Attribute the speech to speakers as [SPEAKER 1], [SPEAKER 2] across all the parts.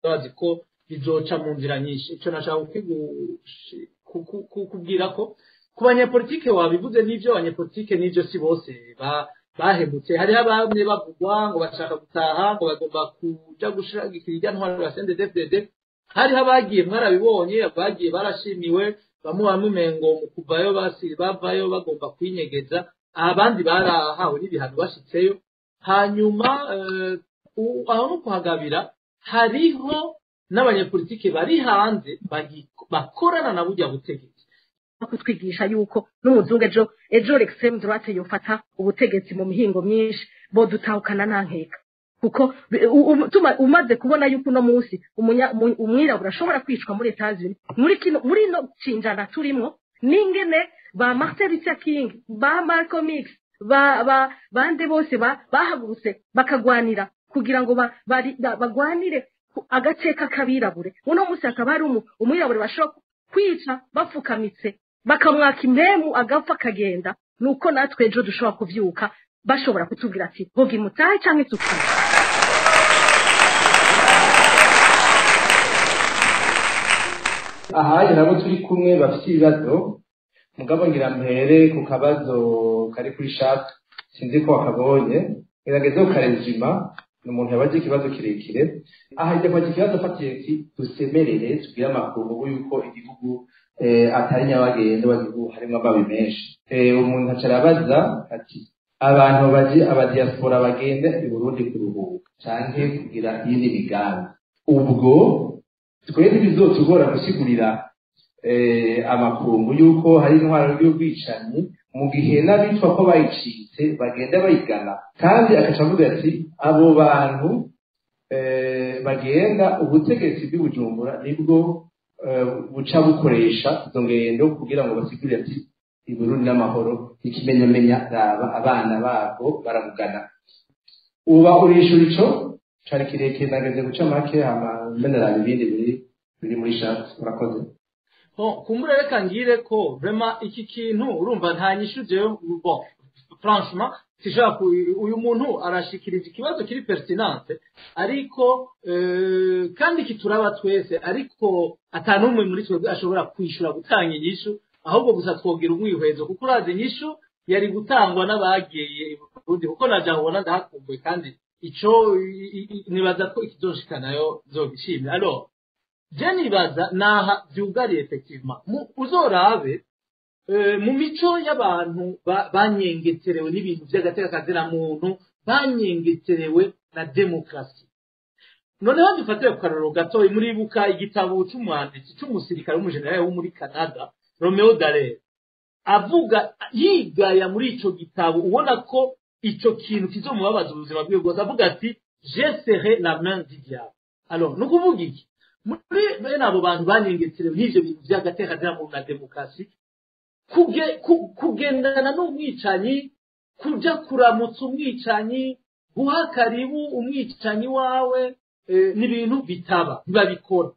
[SPEAKER 1] Bazi ko bizoca mu nzira nyinshi. Ico nashaka kukubwira ko ku banyepolitike wabivuze n'ivyo abanyepolitike n'ivyo si bose bahemutse. Hariho bamwe bavugwa ngo bashaka gutaha, ngo bagomba kuja gushigikira irya ntwaro ya CNDD-FDD. Hariho abagiye, mwarabibonye, abagiye barashimiwe. Bamwe bamwe umengo mu kuvayo basi bavayo bagomba kwinyegeza, abandi barahawe n'ibihano bashitseyo. Hanyuma aho no kuhagabira, hariho n'abanyepolitike bari hanze bakorana na burya butegetsi.
[SPEAKER 2] Kutwigisha yuko n'umuzungu ejo l'extrême droite yofata ubutegetsi mu mihingo myinshi, bodutahukana nta nkeka, kuko umaze kubona yuko uno munsi umwirabura ashobora kwicwa muri Etats-Unis, muri kino, muri no cinjana turimwo, n'ingene ba Martin Luther King, ba Malcolm X, ba bande bose bahagurutse bakagwanira kugira ngo bagwanire agateka k'abirabure, uno munsi hakaba hari umwirabure bashobora kwica bapfukamitse, bakamwaka impemu, agapfa akagenda, nuko natwe ejo dushobora kuvyuka bashobora kutubwira ati: "Hogi mutahe canke tukwice."
[SPEAKER 3] Ahaye nabo turi kumwe bafite ibibazo, mugabo ngira mpere ku kabazo kari kuri chat, sinzi ko wakabonye, ngerageze kukarezima. Ni umuntu yabaje ikibazo kirekire aha, ajya kwaza ikibazo afatiye ati: "Dusemerere tubwire amakungu yuko igihugu atari nyabagendwa, igihugu harimo amabi menshi." Umuntu aca arabaza ati: "Abantu baje, abadiaspora bagende i Burundi kuruhuka canke kugira iyindi migambi, ubwo twe ntibizotugora gusigurira amakungu yuko hari intwaro y'ubwicanyi mu gihe n'abitwa ko bayicitse bagenda bayigana?" Kandi agaca avuga ati: "Abo bantu bagenda, ubutegetsi bw'i Bujumbura nibwo buca bukoresha izo ngendo kugira ngo basigurire ati i Burundi n'amahoro, ikimenyamenya raba abana babo baravugana." Uba urishura ico cari kirekire, nageze guca make, hama mbe ibindi biri muri chat. Murakoze.
[SPEAKER 1] Bon, kumbura reka ngire ko vraiment iki kintu urumva nta nyishu jewe. Bon, franchement sishobora uyu muntu arashikiriza ikibazo kiri pertinente, ariko kandi kituraba twese, ariko atanumwe muri twebwe ashobora kwishura, gutanga inyishu. Ahubwo gusa twogira umwihwezo, kuko urazi inyishu yari gutangwa n'abagiye i Burundi, kuko naja nkubona ndahakumbuye, kandi ico nibaza ko ikizoshika nayo nzogishimira. Alors je nibaza naha vyugariye effectivement. Uzorabe mu mico y'abantu banyengeterewe n'ibintu vy'agateka kazina muntu, banyengeterewe na demokarasi. Noneho dufatire ku karorero gatoyi. Muribuka igitabo c'umwanditsi, c'umusirikare w'umujenerali wo muri Canada, Romeo Dallaire, avuga yigaya muri ico gitabo, ubona ko ico kintu kizomubabaza ubuzima bwiwe bwose, avuga ati: "J'ai serré la main du diable." Alors ni ukuvuga iki? Muri bene abo bantu banyengeterewe n'ivyo bintu vy'agateka muntu na demokarasi, kugendana n'umwicanyi, kuja kuramutsa umwicanyi, guha karibu umwicanyi wawe, ni ibintu bitaba, ntibabikora.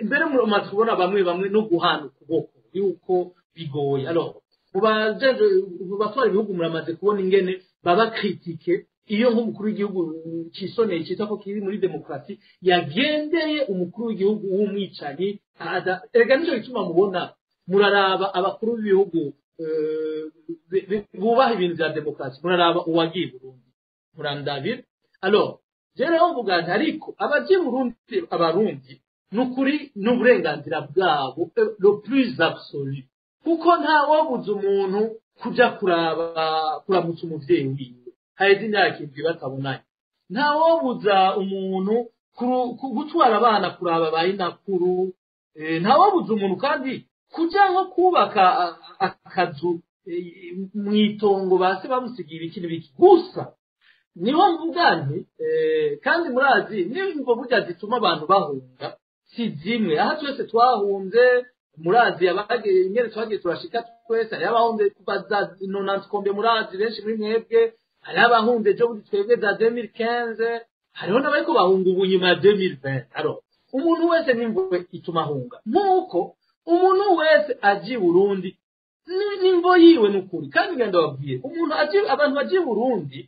[SPEAKER 1] Mbere mumaze kubona bamwe bamwe no guhana ukuboko yuko bigoye. Alors mu bajejwe, mu batwara ibihugu, muramaze kubona ingene baba critiqué iyo nk'umukuru w'igihugu cisoneye, cita ko kiri muri demokarasi, yagendeye umukuru w'igihugu w'umwicanyi. Erega nico gituma mubona muraraba abakuru b'ibihugu bubaha ibintu vya demokarasi, muraraba uwagiye i Burundi, murandabira. Alors je rero mvuga nti: ariko abaje i Burundi, abarundi nukuri n'uburenganzira bwabo le plus absolu, kuko nta wobuza umuntu kuja kuraba, kuramutsa umuvyeyi wiwe haheze imyaka 7 batabonanye. Nta wobuza umuntu gutwara abana kuraba ba inakuru. Nta wobuza umuntu kandi kuja nko kubaka akazu mw'itongo base bamusigiye, ibiki n'ibiki. Gusa niho mvuga nti kandi murazi n'imvo burya zituma abantu bahunga si zimwe. Aha twese twahunze, murazi abagiye ingene twagiye turashika twese. Hariho abahunze kuva za nonante, murazi benshi muri mwebwe. Hariho abahunze ejo bundi, twebwe za 2015. Hariho n'abariko bahunga ubu nyuma ya 2020. Alors umuntu wese n'imvo ituma ahunga, nk'uko umuntu wese aje i Burundi n'imvo yiwe n'ukuri. Kandi ngenda babwiye, umuntu aje, abantu baje i Burundi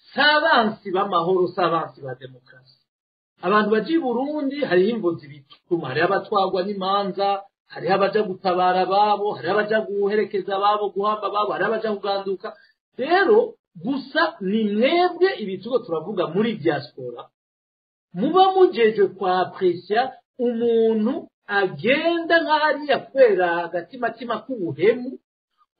[SPEAKER 1] si abansi b'amahoro, si abansi ba demokarasi. Abantu baje i Burundi hariho imvo zibituma, hariho abatwagwa n'imanza, hariho abaja gutabara ababo, hariho abaja guherekeza ababo, guhamba ababo, hariho abaja kuganduka. Rero gusa ni mwebwe ibitugo turavuga muri diaspora muba mujejwe kwapprécier umuntu agenda nk'hariya kubera agatimatima k'ubuhemu,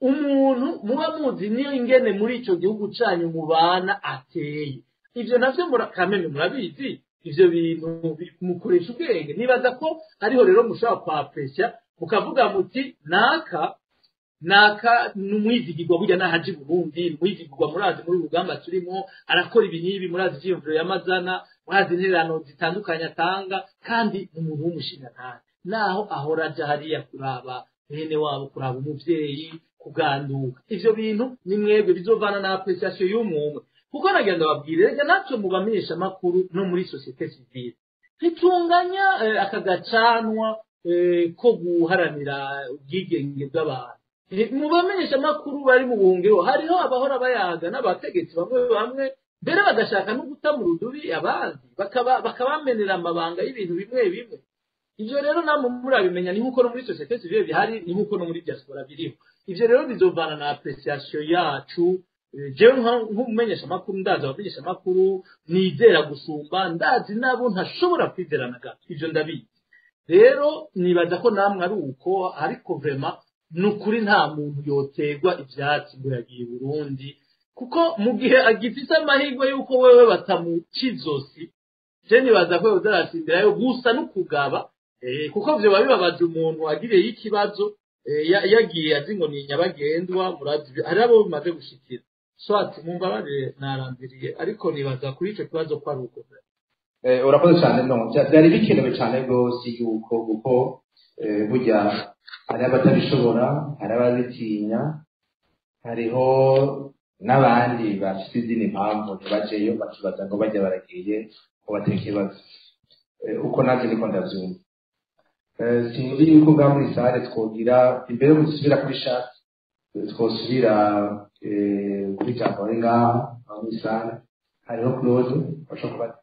[SPEAKER 1] umuntu muba muzi niyo ingene muri ico gihugu canyu mubana ateye. Ivyo navyo kameme murabizi, ivyo bintu mukoresha ubwenge. Nibaza ko ariho rero mushobora kwapprécier mukavuga muti naka naka ni umwizigirwa, burya nahaje i Burundi ni umwizigirwa, murazi muri urugamba turimo arakora ibi n'ibi, murazi ivyiyumviro y'amazana, murazi intererano zitandukanye atanga, kandi ni umuntu w'umushingantahe naho ahora aja hariya kuraba bene wabo, kuraba umuvyeyi, kuganduka. Ivyo bintu ni mwebwe bizovana na appréciation y'umwe, kuko nagenda babwire rega natwe mu bamenyesha makuru no muri société civile ntitunganya aka gacanwa ko guharanira ubwigenge bw'abantu. Mu bamenyesha makuru bari mu buhungiro hariho abahora bayaga n'abategetsi bamwe bamwe, mbere bagashaka no guta mu rudubi abandi, bakabamenera amabanga y'ibintu bimwe bimwe. Ivyo rero namwe murabimenya, ni nkuko no muri société civile bihari, ni nkuko no muri diaspora biriho. Ivyo rero bizovana na appréciation yacu. Jewe nk'umumenyesha makuru ndazi abamenyesha makuru nizera gusumba, ndazi nabo ntashobora kwizera na gato, ivyo ndabizi. Rero nibaza ko namwe ari uko, ariko vraiment ni ukuri nta muntu yoterwa ivyatsi ngo yagiye i Burundi, kuko mu gihe agifise amahirwe y'uko wewe batamuca izosi, je nibaza ko yoza arasimbirayo gusa n'ukugaba, kuko vyoba bibabaje umuntu agiriyeyo ikibazo, yagiye azi ngo ni nyabagendwa. Murazi hari abo bimaze gushikira. Soit mumbabarire narandiriye, ariko nibaza kuri ico kibazo ko ari uko.
[SPEAKER 3] Urakoze cyane. No byari bikenewe cyane rwose yuko kuko burya hari abatabishobora, hari ababitinya, hariho n'abandi bafite izindi mpamvu ntibajeyo, bakibaza ngo bajya baragiye ngo bateke ikibazo. Uko nanjye niko ndabyumva. Sinzi yuko ngaha muri salle twogira imbere yo gusubira kuri chat, twosubira kuri jambo ari ngaha aho muri salle hariho Claude bashobora kuba.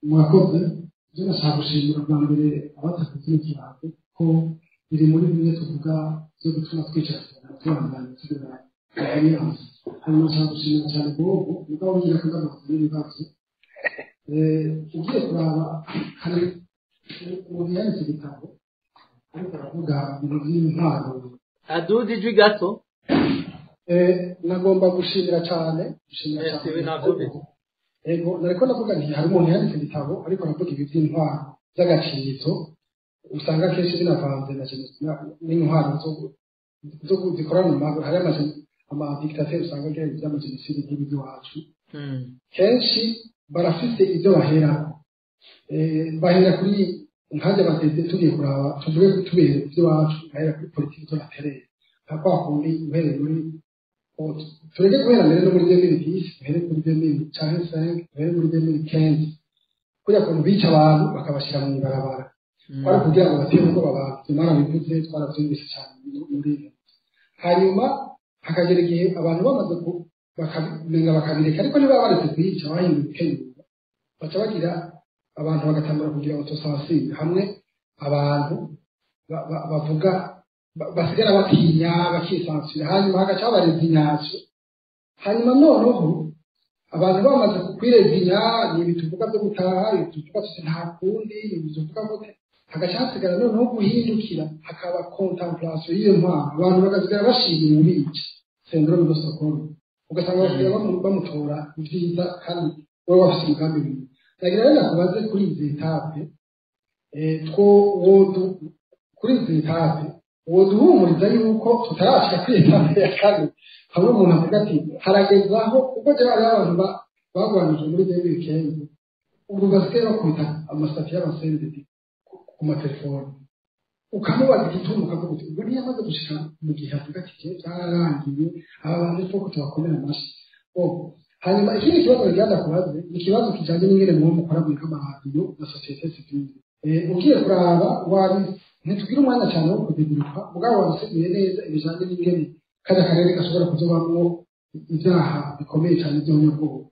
[SPEAKER 4] Murakoze. Ibyo nashaka gushimira bwa mbere abateguye kino kirango, ko biri muri bimwe tuvuga byo gutuma twicara tubandanya tugira hanyuma. Nashaka gushimira cyane Bobo, mugabo ngira ko ndamubaza n'ibibazo. Ugiye kuraba hari umuntu yanditse igitabo ariko aravuga ibintu by'intwaro.
[SPEAKER 1] Aduze ijwi gato.
[SPEAKER 4] Nagomba gushimira cyane, gushimira
[SPEAKER 1] Merci,
[SPEAKER 4] cyane.
[SPEAKER 1] Navyumvise.
[SPEAKER 4] Ego, nariko ndavuga nti hari umuntu yanditse igitabo ariko aravuga ibi by'intwaro by'agacinyizo, usanga akenshi binavanze na jenoside n'intwaro zo zikorana mu mago. Hari amadictateurs usanga agira ibintu by'amajenoside nk'ibi by'iwacu. Kenshi barafise ibyo baherako. Bahera kuri nkajya bateze, tugiye kuraba tuvuge ko tubereye ku by'iwacu, bahera kuri politique de la terreur, nka kwa kundi uhereye muri tureke guhera mbere no muri 2010, duhere kuri 2000 canke 5, duhere muri 2015, kuriya kuntu bica abantu bakabashyira mu ibarabara, kwari kugira ngo batere ubwoba abantu. Ivyo mwarabivuze, twaravyumvise cyane muri iyo. Hanyuma hakagera igihe abantu bamaze bakamenga bakabireka, ariko niba baretse kuyica bahinduye ibikenyero, baca bagira abantu bagatangura kugira autocensure, hamwe abantu bavuga basigara batinya bakisansura, hanyuma hagaca haba résignation. Hanyuma noneho abantu bamaze kwirésigna, ni ibi tuvuga byo gutaha, ibi tuvuga tuti nta kundi, ibi tuvuga gute, hagaca hasigara noneho guhindukira, hakaba contemplation y'iyo ntwaro, abantu bagasigara bashimira ubica, syndrome de Stockholm, ugasanga basigaye bamutora ibyiza kandi baba bafite umugambi mwiza. Nagira rero nakubaze kuri izi étapes, two wodu kuri izi étapes woduhumuriza yuko tutarashika kuri étape ya kane, hamwe umuntu avuga ati haragezaho, kuko jya hariho abantu bagwanije muri 2015, ubu basigaye bakubita amastatuts y'abasendedi ku matelefone, ukamubaza igituma, ukavuga uti ubwo ntiyamaze gushika mu gihe avuga ati jewe byararangiye, aba bantu twoko tubakomera amashyi. Oh, hanyuma ikindi kibazo ngira kubaze ni ikibazo kijanye n'ingene muba mukora muri k'amaradiyo na société civile. Ugiye kuraba wabi ntitugira umwanya cyane wo kudéveloppa, mugabo wabisiguye neza ibijanye n'ingene kajya karere gashobora kuzobamwo ibyaha bikomeye cyane by'abanyabwoba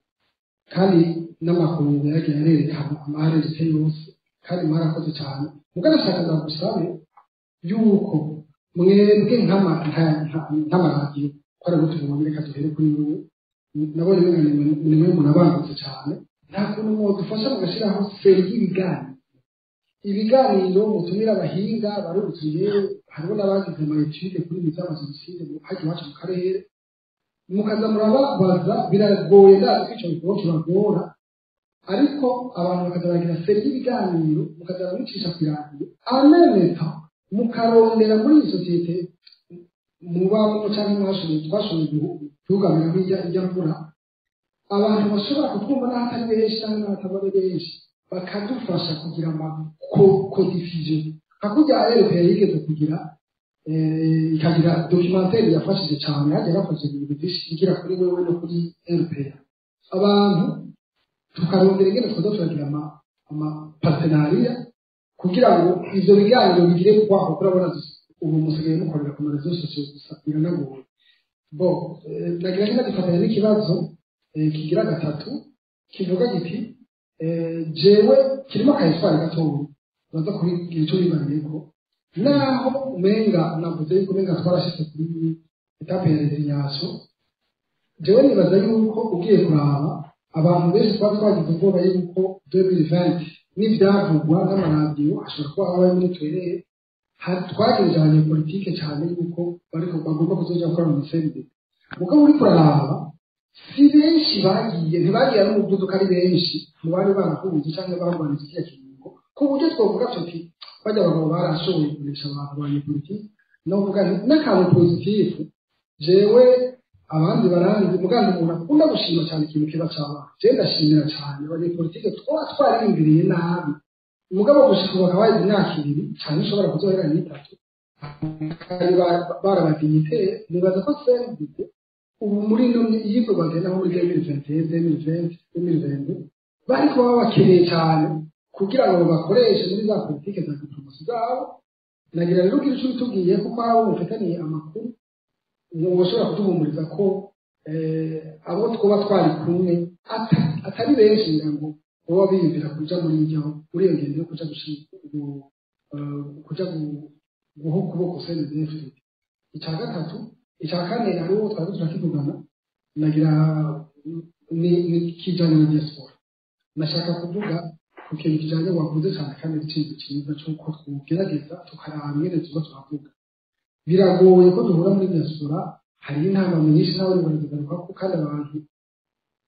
[SPEAKER 4] kandi N'amakungu yagiye arerekana amahareretse yose, kandi mwarakoze cyane. Muganashaka ndagusabe yuko mwebwe nk'amaradiyo ko ari gutuma, reka duhere kuri wowe, nabonye ni mwe munabangutse cyane. Nta kuntu mwadufasha mugashyiraho série y'ibiganiro, ibiganiro mutumira abahinga baruzuye, hariho n'abagize ama études kuri ibi by'amajenoside hajya iwacu mu karere, mukaza murababaza? Biragoye, ndazi ko icyo gikorwa kibagora, ariko abantu bakaza baragira série y'ibiganiro, mukaza barabicisha ku iradiyo, amemeta mukarondera muri iyi sosiyete mubamo cyangwa mwashoboye, twashoboye kugamira ijya mvura, abantu bashobora kutwumva n'ahatari benshi cyangwa n'ahatari benshi, bakadufasha kugira ama codiffusion nka kurya RPA yigeze kugira, ikagira documentaire yafashije cyane, hagiye yarafashije ibintu byinshi igira kuri wewe no kuri RPA. Abantu tukarondera ingene twaza turagira ama partenariat kugira ngo ivyo biganiro bigire kwaho. Kurabona ubu musigaye mukorera ku ma réseaux sociaux gusa, biranagoye. Bo nagira ngo gifatanya n'ikibazo kigira gatatu kivuga giti jewe kirimo akayiswari gatoya baza kubigira icyo bibaniyeko, naho umenga navuze yuko umenga twarashitse kuri étape ya résignation. Jewe nibaza yuko ugiye kuraba abantu benshi twari twagize ubwoba yuko 2020 n'ibyavugwa n'amaradiyo ashobora kuba habaye muri turere, twagirije abanyepolitike cyane yuko bariko bagomba kuzoja gukora mu CNDD. Mugabo uriko uraraba, si benshi bagiye, ntibagiye n'umuvuduko ari benshi mu bari barahunze cyangwa barwanije kiriya kiringo, ku buryo twavuga tuti bajya abagabo barashoboye kunesha abantu abanyepolitike. Novuga nti n'akantu positif, jewe abandi baranzi muganda umuntu akunda gushima cyane ikintu kiba cabaye. Je ndashimira cyane abanyepolitike twaba twariyumviriye nabi, mugabo gushika ubu bakaba bagize imyaka 2 cyane, ishobora kuzohera n'itatu, kandi barabadignité. Nibaza ko CNDD ubu muri ino yibwo bagenda nko muri 2021, 2020, 2022, bari kuba bakeneye cyane kugira ngo bakoreshe muri za politike za diplomatie zabo. Nagira rero ugira icyo utubwiye, kuko hari abo mufitaniye amakuru ngo bashobora kuduhumuriza ko abo twaba twari kumwe atari benshi, ngira ngo baba biyumvira kuja muri iyo ngendo yo kuja kuja guha ukuboko CNDD-FDD. Icya gatatu, icya kane, hariho twari turakivugana, nagira ni kijanye na diaspora. Nashaka kuvuga ku kintu kijanye wavuze cyane, kandi ikintu cyiza cy'uko twogerageza tukaraba ingene tuza turavuga. Biragoye ko duhura muri diaspora, hari inama nyinshi nawe barazigaruka ko, kandi abantu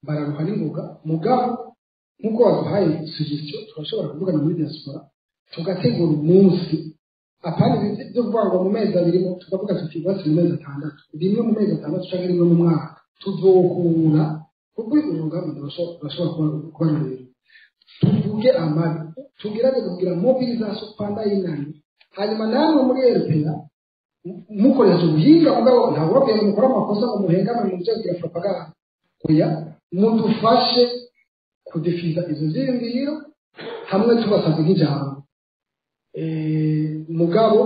[SPEAKER 4] bararuha n'ingoga. Mugabo nk'uko waduhaye suggestion, turashobora kuvugana muri diaspora, tugategura umunsi, apana ibi byo kuvuga ngo mu mezi 2, tukavuga tuti basi mu mezi 6, rimwe mu mezi 6 canke rimwe mu mwaka tuzohura, kuko urugamba rurashobora kuba rurerure, tuvuge amabi, tugerageze kugira mobilisation pendant une année. Hanyuma namwe muri RPA mukoresha ubuhinga, mugabo ntabwo babwiye ngo mukore amakosa ngo muhengame mu byo kugira propaganda, oya, mudufashe kudifiza izo vyiyumviro hamwe tubasabye nk'ijambo, mugabo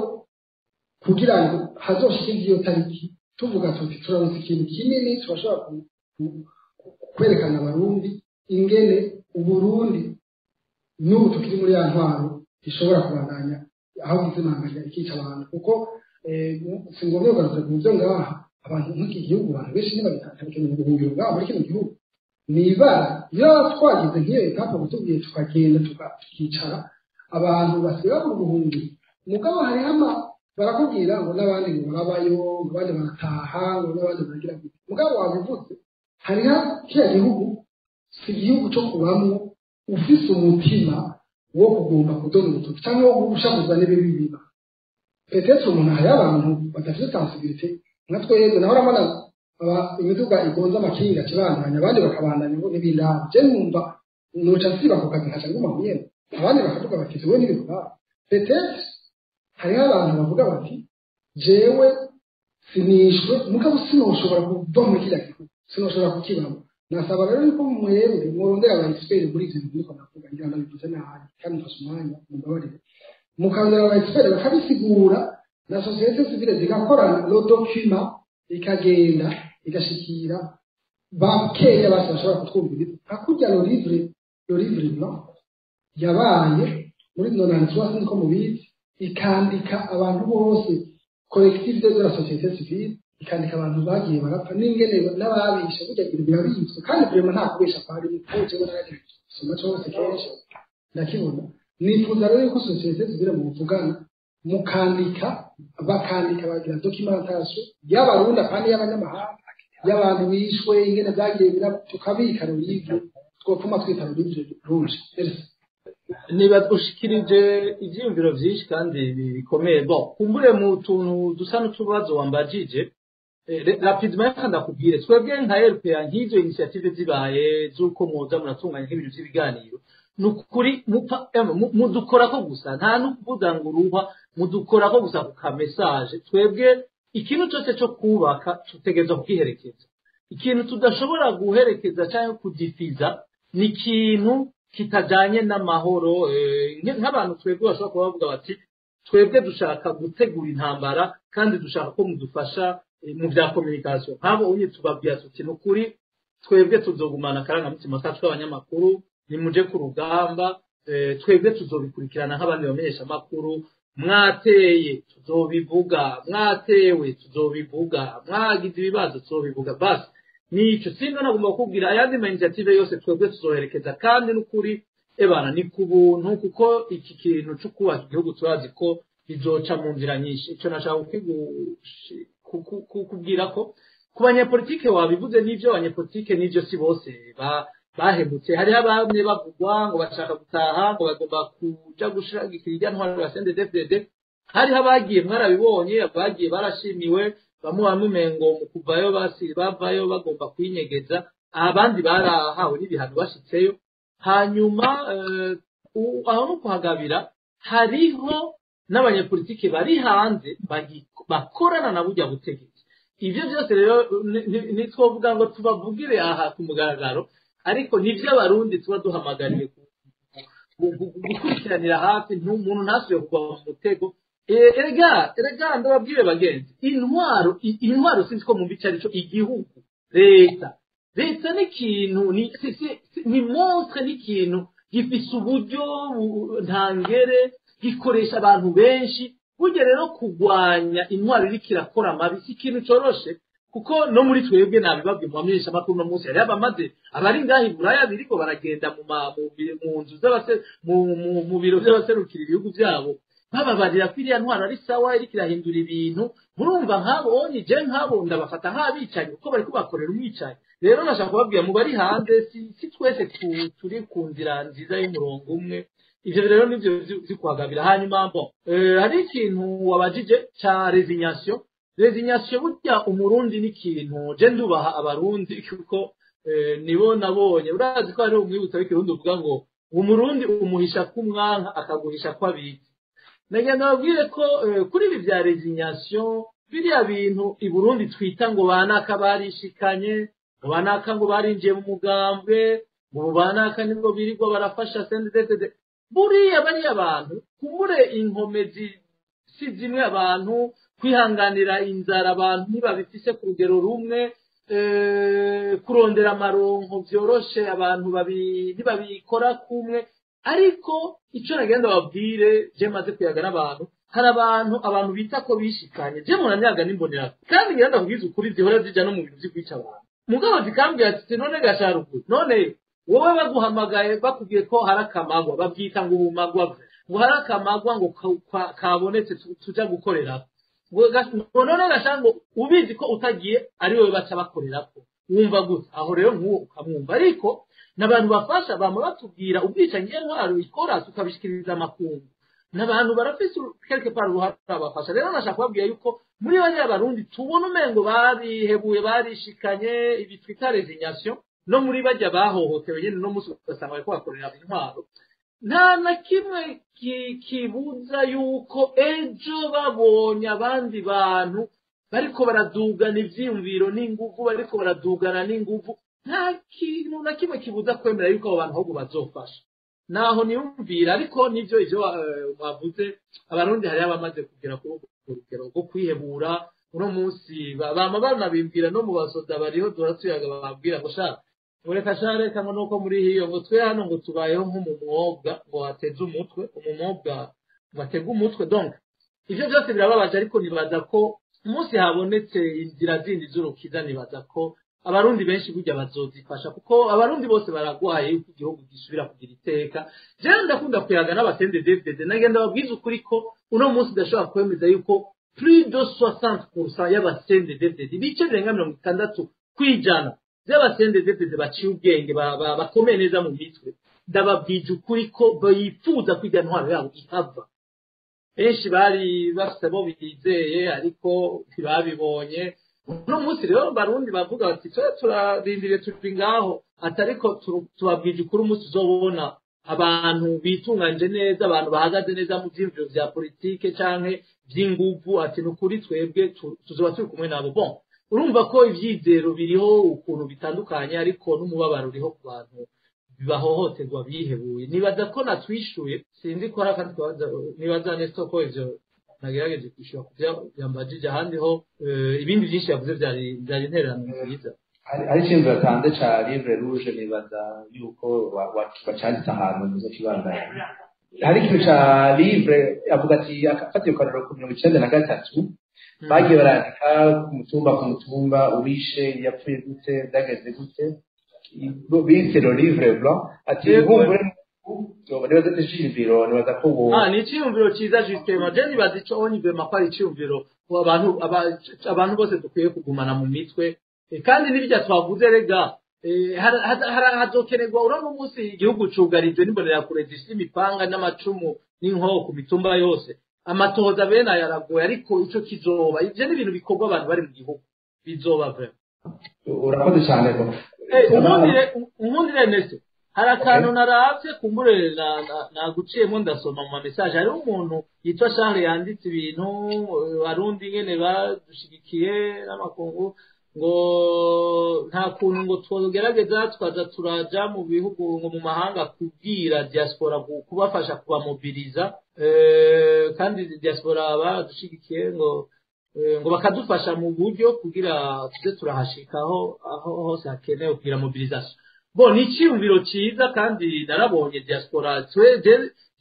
[SPEAKER 4] kugira ngo hazoshike iyo tariki tuvuga tuti turaronse ikintu kinini, turashobora kwerekana Abarundi ingene Uburundi n'ubu tukiri muri ya ntwaro ishobora kubandanya aho gizimanganya ikica abantu, kuko si ngombwa kugaruka ku byo ngaha. Abantu nk'iki gihugu, abantu benshi ntibabikeneye guhungira ngaha muri kino gihugu, ni ibara. Iyo twagize nk'iyo étape kutubwiye, tukagenda tukicara, abantu basiba mu buhungiro. Mugabo hariho ama barakubwira ngo n'abandi ngo barabayo, ngo abandi barataha, ngo n'abandi baragira gute. Mugabo wabivuze, hariho kiriya gihugu si igihugu cyo kubamwo ufise umutima wo kugomba kudona urutoki cyangwa wo gushavuza n'ibibi biba. Peut-être umuntu, hariho abantu badafite sensibilité nka twebwe, naho urabona imiduga igonze amakinga kibandanya, abandi bakabandanya ngo n'ibindaba. Je numva noca nsiba ku kazi nkaca nguma nyene, abandi bakavuga bati jewe n'ibikora. Peut-être hariho abantu bavuga bati jewe sinishwe, mugabo sinoshobora kuva muri kiriya gihugu, sinoshobora kukibamo. Nasaba rero yuko mwebwe mworondera aba expert muri ivyo bintu niko ndavuga, ngira ndabivuze nabi kandi mfashe umwanya, mumbabarire, mukarondera aba expert bakabisigura, na société civile zigakorana, le document ikagenda igashikira. Bakeya basi bashobora kutwumviriza, nka kurya le livre blanc yabaye muri 93, sinzi ko mubizi, ikandika abantu bose, collectif de la société civile, ikandika abantu bagiye barapfa n'ingene n'ababishe. Burya ibintu birabitswe kandi vraiment nta kubesha kwari, kuko jewe naragiye gusoma cose kenshi ndakibona. Nifuza rero yuko société civile muvugana, mukandika, bakandika, bagira documentation y'Abarundi kandi y'abanyamahanga, y'abantu bishwe, ingene byagiye, tukabika le livre twopfuma twita le livre rouge. Merci.
[SPEAKER 1] Niba ushikirije ivyiyumviro vyinshi kandi bikomeye, bon, kumbure mu tuntu dusa n'utubazo wambajije rapidement, reka ndakubwire: twebwe nka RPA, nk'izo initiative zibaye z'uko mwoza muratunganya nk'ibintu vy'ibiganiro, ni ukuri mudukorako gusa, nta n'ukuvuga ngo uruhwa, mudukorako gusa ku ka message. Twebwe ikintu cyose cyo kubaka tutegerezwa kugiherekeza. Ikintu tudashobora guherekeza cyangwa kudifiza ni ikintu kitajanye n'amahoro. Nk'abantu twebwe bashobora kuba bavuga bati: "Twebwe dushaka gutegura intambara kandi dushaka ko mudufasha mu bya communication." Nk'abo unye tubabwira tuti: "Ni ukuri twebwe tuzogumana akarangamutima kacu k'abanyamakuru, nimuje ku rugamba, twebwe tuzobikurikirana nk'abandi bamenyesha amakuru. Mwateye tuzobivuga, mwatewe tuzobivuga, mwagize ibibazo tuzobivuga." Basi nico singa nagomba kukubwira. Ayandi ma initiative yose twebwe tuzoherekeza, kandi n'ukuri ebana ni ku buntu, kuko iki kintu cyo kubaka igihugu turazi ko bizoca mu nzira nyinshi. Ico nashaka kukubwira ko ku banyepolitike wabivuze n'ivyo, abanyepolitike n'ivyo si bose bahemutse. Hariho abamwe bavugwa ngo bashaka gutaha, ngo bagomba kuja gushigikira irya ntwaro ya CNDD-FDD. Hariho abagiye, mwarabibonye, abagiye barashimiwe, bamwe bamwe umengo mu kuvayo basi bavayo bagomba kwinyegeza, abandi barahawe n'ibihano bashitseyo. Hanyuma aho no kuhagabira, hariho n'abanyepolitike bari hanze bakorana na burya butegetsi. Ivyo byose rero ntitwovuga ngo tubavugire aha ku mugaragaro, ariko nivyo Abarundi tuba duhamagariye gukurikiranira hafi, umuntu ntasubire kugwa mu mutego. Erega ndababwire bagenzi, intwaro sinzi ko mumva ico arico. Igihugu, leta ni ikintu ni monstre, ni ikintu gifise uburyo ntangere, gikoresha abantu benshi. Burya rero kurwanya intwaro iriko irakora amabi si ikintu coroshe, kuko no muri twebwe, nabibabwiye mu bamenyesha amakuru, no munsi hariho abamaze abari ngaha i Buraya biriko baragenda mu nzu z'abase mu biro vy'abaserukira ibihugu vyabo, bababarira ko iriya ntwaro ari sawa, iriko irahindura ibintu. Murumva nk'abo onye, je nk'abo ndabafata nk'abicanyi, kuko bariko bakorera umwicanyi. Rero nashaka kubabwira mu bari hanze, si twese turi ku nzira nziza y'umurongo umwe. Ivyo rero nivyo vy'ukuhagabira. Hanyuma bon, hari ikintu wabajije ca résignation. Résignation, burya Umurundi ni ikintu, je ndubaha Abarundi kuko nibo nabonye. Urazi ko hariho umwibutsa w'Ikirundi uvuga ngo: "Umurundi umuhisha k'umwanka, akaguhisha ko abizi." Nagenda babwire ko kuri ibi vya résignation, biriya bintu i Burundi twita ngo banaka barishikanye, ngo banaka ngo barinjiye mu mugambwe, ngo banaka nibwo birirwa barafasha CNDD-FDD, buriya bariya bantu kumbure inkomezi si zimwe. Abantu kwihanganira inzara, abantu ntibabifise ku rugero rumwe. Kurondera amaronko vyoroshe, abantu ntibabikora kumwe. Ariko ico nagenda babwire, je maze kuyaga n'abantu, hari abantu bita ko bishikanye, je muranyaga n'imbonera, kandi ngira ndakubwiza ukuri, zihora zija no mu bintu vyo kwica abantu, mugabo zikambwira ati: "None gasharuguru, none wowe baguhamagaye bakubwiye ko hari akamagwa, babwita ngo ubumagwa, ngo hari akamagwa ngo kabonetse tuja gukorerako, ngo none gashaka ngo ubizi ko utagiye ari wowe baca bakorerako, wumva gute?" Aho rero nk'uwo ukamwumva, ariko n'abantu bafasha bama batubwira ubwicanyi intwaro ikora, tukabishikiriza amakungu, n'abantu barafise quelque part uruhara bafasha. Rero nashaka kubabwira yuko muri bariya Barundi tubona umengo barihebuye, barishikanye, ibi twita résignation, no muri bajya bahohotewe nyene, no musi ugasanga bariko bakorera intwaro, nta na kimwe kibuza yuko ejo babonye abandi bantu bariko baradugana ivyiyumviro n'inguvu, bariko baradugana n'inguvu, nta kintu na kimwe kibuza kwemera yuko abo bantu ahubwo bazofasha. Naho niyumvira, ariko nivyo ivyo mwavuze, Abarundi hariho abamaze kugera kuri urwo rugero rwo kwihebura. Uno munsi bama banabimbwira no mu basoda bariho duhora tuyaga, bababwira ngo sha, mureka sha, reka ngo nuko muri hiyo, ngo twe hano ngo tubayeho nk'umumwobwa ngo wateze umutwe, umumwobwa ngo atege umutwe. Donc ivyo byose birababaje, ariko nibaza ko umunsi habonetse inzira zindi z'urukiza, nibaza ko Abarundi benshi burya bazozifasha, kuko Abarundi bose baragwaye yuko igihugu gisubira kugira iteka. Jewe ndakunda kuyaga n'aba CNDD-FDD, nagenda babwiza ukuri ko uno munsi ndashobora kwemeza yuko plus de 60% y'aba CNDD-FDD, ibice birenga 60% by'aba CNDD-FDD baciye ubwenge, bakomeye neza mu mitwe, ndababwije ukuri ko bifuza kwiga intwaro yabo ihava. Benshi bari bafite abo bizeye, ariko ntibabibonye. Uno munsi rero Barundi bavuga bati: "Twe turarindiriye, turi ngaho." Ati: "Ariko tubabwije ukuri, umunsi uzobona abantu bitunganyije neza, abantu bahagaze neza mu vyiyumviro vya politike canke vy'inguvu," ati, "ni ukuri twebwe tuzoba turi kumwe nabo." Bon, urumva ko ivyizero biriho ukuntu bitandukanye, ariko n'umubabaro uriho ku bantu bahohoterwa bihebuye. Nibaza ko natwishuye, sinzi ko hari akandi kabazo. Nibaza neza ko ivyo nagerageje kwishyura ku byo yambajije. Ahandi ho ibindi byinshi yavuze byari intererano nziza.
[SPEAKER 3] Hari ikintu yatanze ca livre rouge, nibaza yuko wacanditse ahantu muzo kibandanya. Hari ikintu ca livre, avuga ati afatiye ku karorero ku 93, bagiye barandika ku mutumba ku mutumba, uwishe yapfuye gute, byageze gute, bise le livre blanc. Ati nkumbure nibaza iciyumviro, nibaza ko ubu
[SPEAKER 1] Ah, ni iciyumviro cyiza justement. Je nibaza ico onye vraiment ko ari iciyumviro abantu bose dukwiye kugumana mu mitwe. Kandi n'ibyo twavuze rega, hazokenerwa. Urabona umunsi igihugu cugarijwe n'imbonerakure zifite imipanga n'amacumu n'inkoho ku mitumba yose, amatohoza bene aya aragoye, ariko ico kizoba, ivyo ni ibintu bikorwa abantu bari mu gihugu, bizoba vraiment.
[SPEAKER 3] Urakoze cyane ko
[SPEAKER 1] Unkundire Nesto, hari akantu naravye, kumbure naguciyemo, ndasoma mu ma message, hariho umuntu yitwa Charles yanditse ibintu, Barundi nyene badushigikiye n'amakungu, ngo nta kuntu ngo twogerageza tukaza turaja mu bihugu, ngo mu mahanga, kubwira diaspora, kubafasha kubamobiliza, kandi diaspora baradushigikiye, ngo bakadufasha mu buryo kugira tuze turahashikaho aho hose hakenewe kugira mobilisation. Bon, ni iciyumviro ciza, kandi narabonye diaspora, twe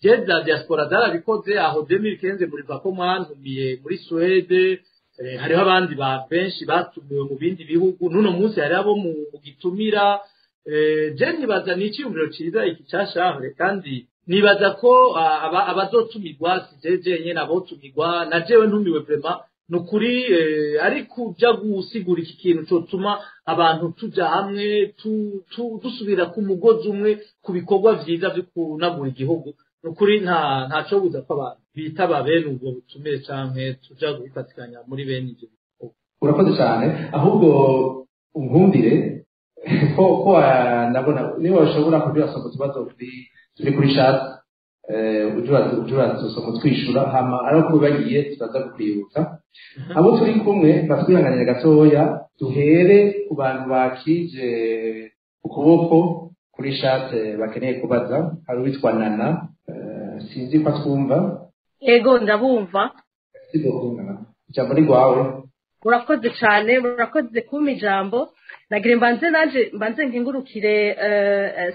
[SPEAKER 1] je za diaspora zarabikoze aho 2015 muri ko mwantumiye muri Suède, hariho abandi ba benshi batumiwe mu bindi bihugu, n'uno munsi hari abo mu gitumira. Je nibaza ni iciyumviro ciza iki ca Charles, kandi nibaza ko abazotumirwa si je jenyene, abotumirwa na jewe ntumiwe vraiment, ni ukuri, ariko uja gusigura iki kintu cotuma abantu tuja hamwe, dusubira ku mugozi umwe ku bikorwa vyiza vyo kunagura igihugu, ni ukuri ntaco buza ko abantu bitaba bene ubwo butumire canke tuja gufatikanya muri bene ivyo bikorwa.
[SPEAKER 3] Urakoze cyane. Ahubwo unkundire ko ndabona niba washobora kugira utubazo turi kuri chat, ujye uradusoma twishura, hama ariko bagiye turaza kukwibutsa. Abo turi kumwe batwihanganira gatoya, duhere ku bantu bakije ukuboko kuri chat bakeneye kubaza. Hari uwitwa Nana, sinzi ko atwumva.
[SPEAKER 2] Ego, ndabumva.
[SPEAKER 3] Ijambo ni rwawe.
[SPEAKER 2] Murakoze cyane, murakoze kumpa ijambo. Nagira mbanze naje mbanze nkingurukire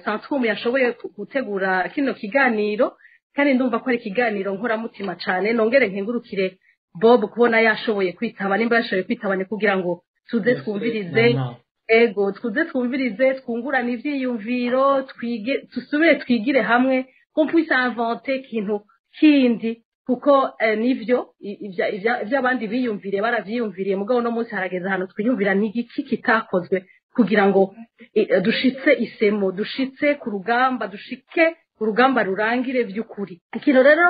[SPEAKER 2] Santumu yashoboye gutegura kino kiganiro, kandi ndumva ko ari ikiganiro nkoramutima cyane. Nongere nkingurukire Bob kubona yashoboye kwitaba, nimba yashoboye kwitaba ni kugira ngo tuze twumvirize, ego, tuze twumvirize, twungurane ivyiyumviro, twige, dusubire twigire hamwe, qu'on puisse inventer ikintu kindi, kuko nivyo ivy'abandi biyumviriye baravyiyumviriye, mugabo no munsi harageze ahantu twiyumvira n'igiki kitakozwe kugira ngo dushitse isemo, dushitse ku rugamba, dushike urugamba rurangire vy'ukuri. Ikintu rero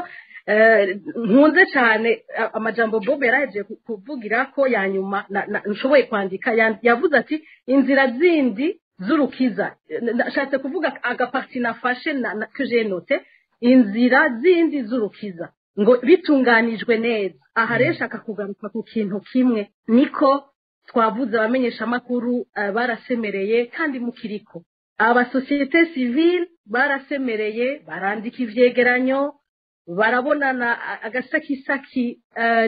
[SPEAKER 2] nkunze cyane, amajambo Bob yarahejeje kuvugira ko ya nyuma nshoboye kwandika, yavuze ati inzira zindi z'urukiza. Nashatse kuvuga aga partie nafashe que j'ai noté, inzira zindi z'urukiza ngo bitunganijwe neza. Aha rero shaka kugaruka ku kintu kimwe, niko twavuze, abamenyeshamakuru barasemereye kandi mukiriko, aba société civile barasemereye, barandika ivyegeranyo. Barabonana agasakisaki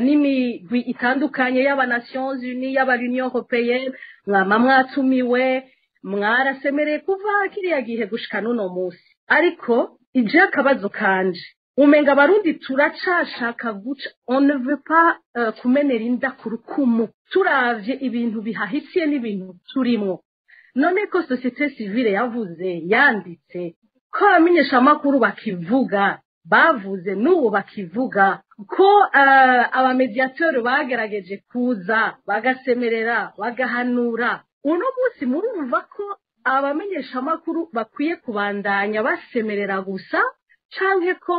[SPEAKER 2] n'imigwi itandukanye, y'aba Nations Unies, y'aba Union Européenne. Mwama mwatumiwe, mwarasemereye kuva kiriya gihe gushika n'uno munsi. Ariko ije akabazo kanje, umenga Abarundi turacashaka guca, on ne veut pas kumenera inda ku rukumu. Turavye ibintu bihahitiye n'ibintu turimwo, none ko société civile yavuze, yanditse, ko abamenyeshamakuru bakivuga, bavuze, n'ubu bakivuga, ko abamediateurs bagerageje kuza bagasemerera, bagahanura, uno munsi murumva ko abamenyeshamakuru bakwiye kubandanya basemerera gusa, canke ko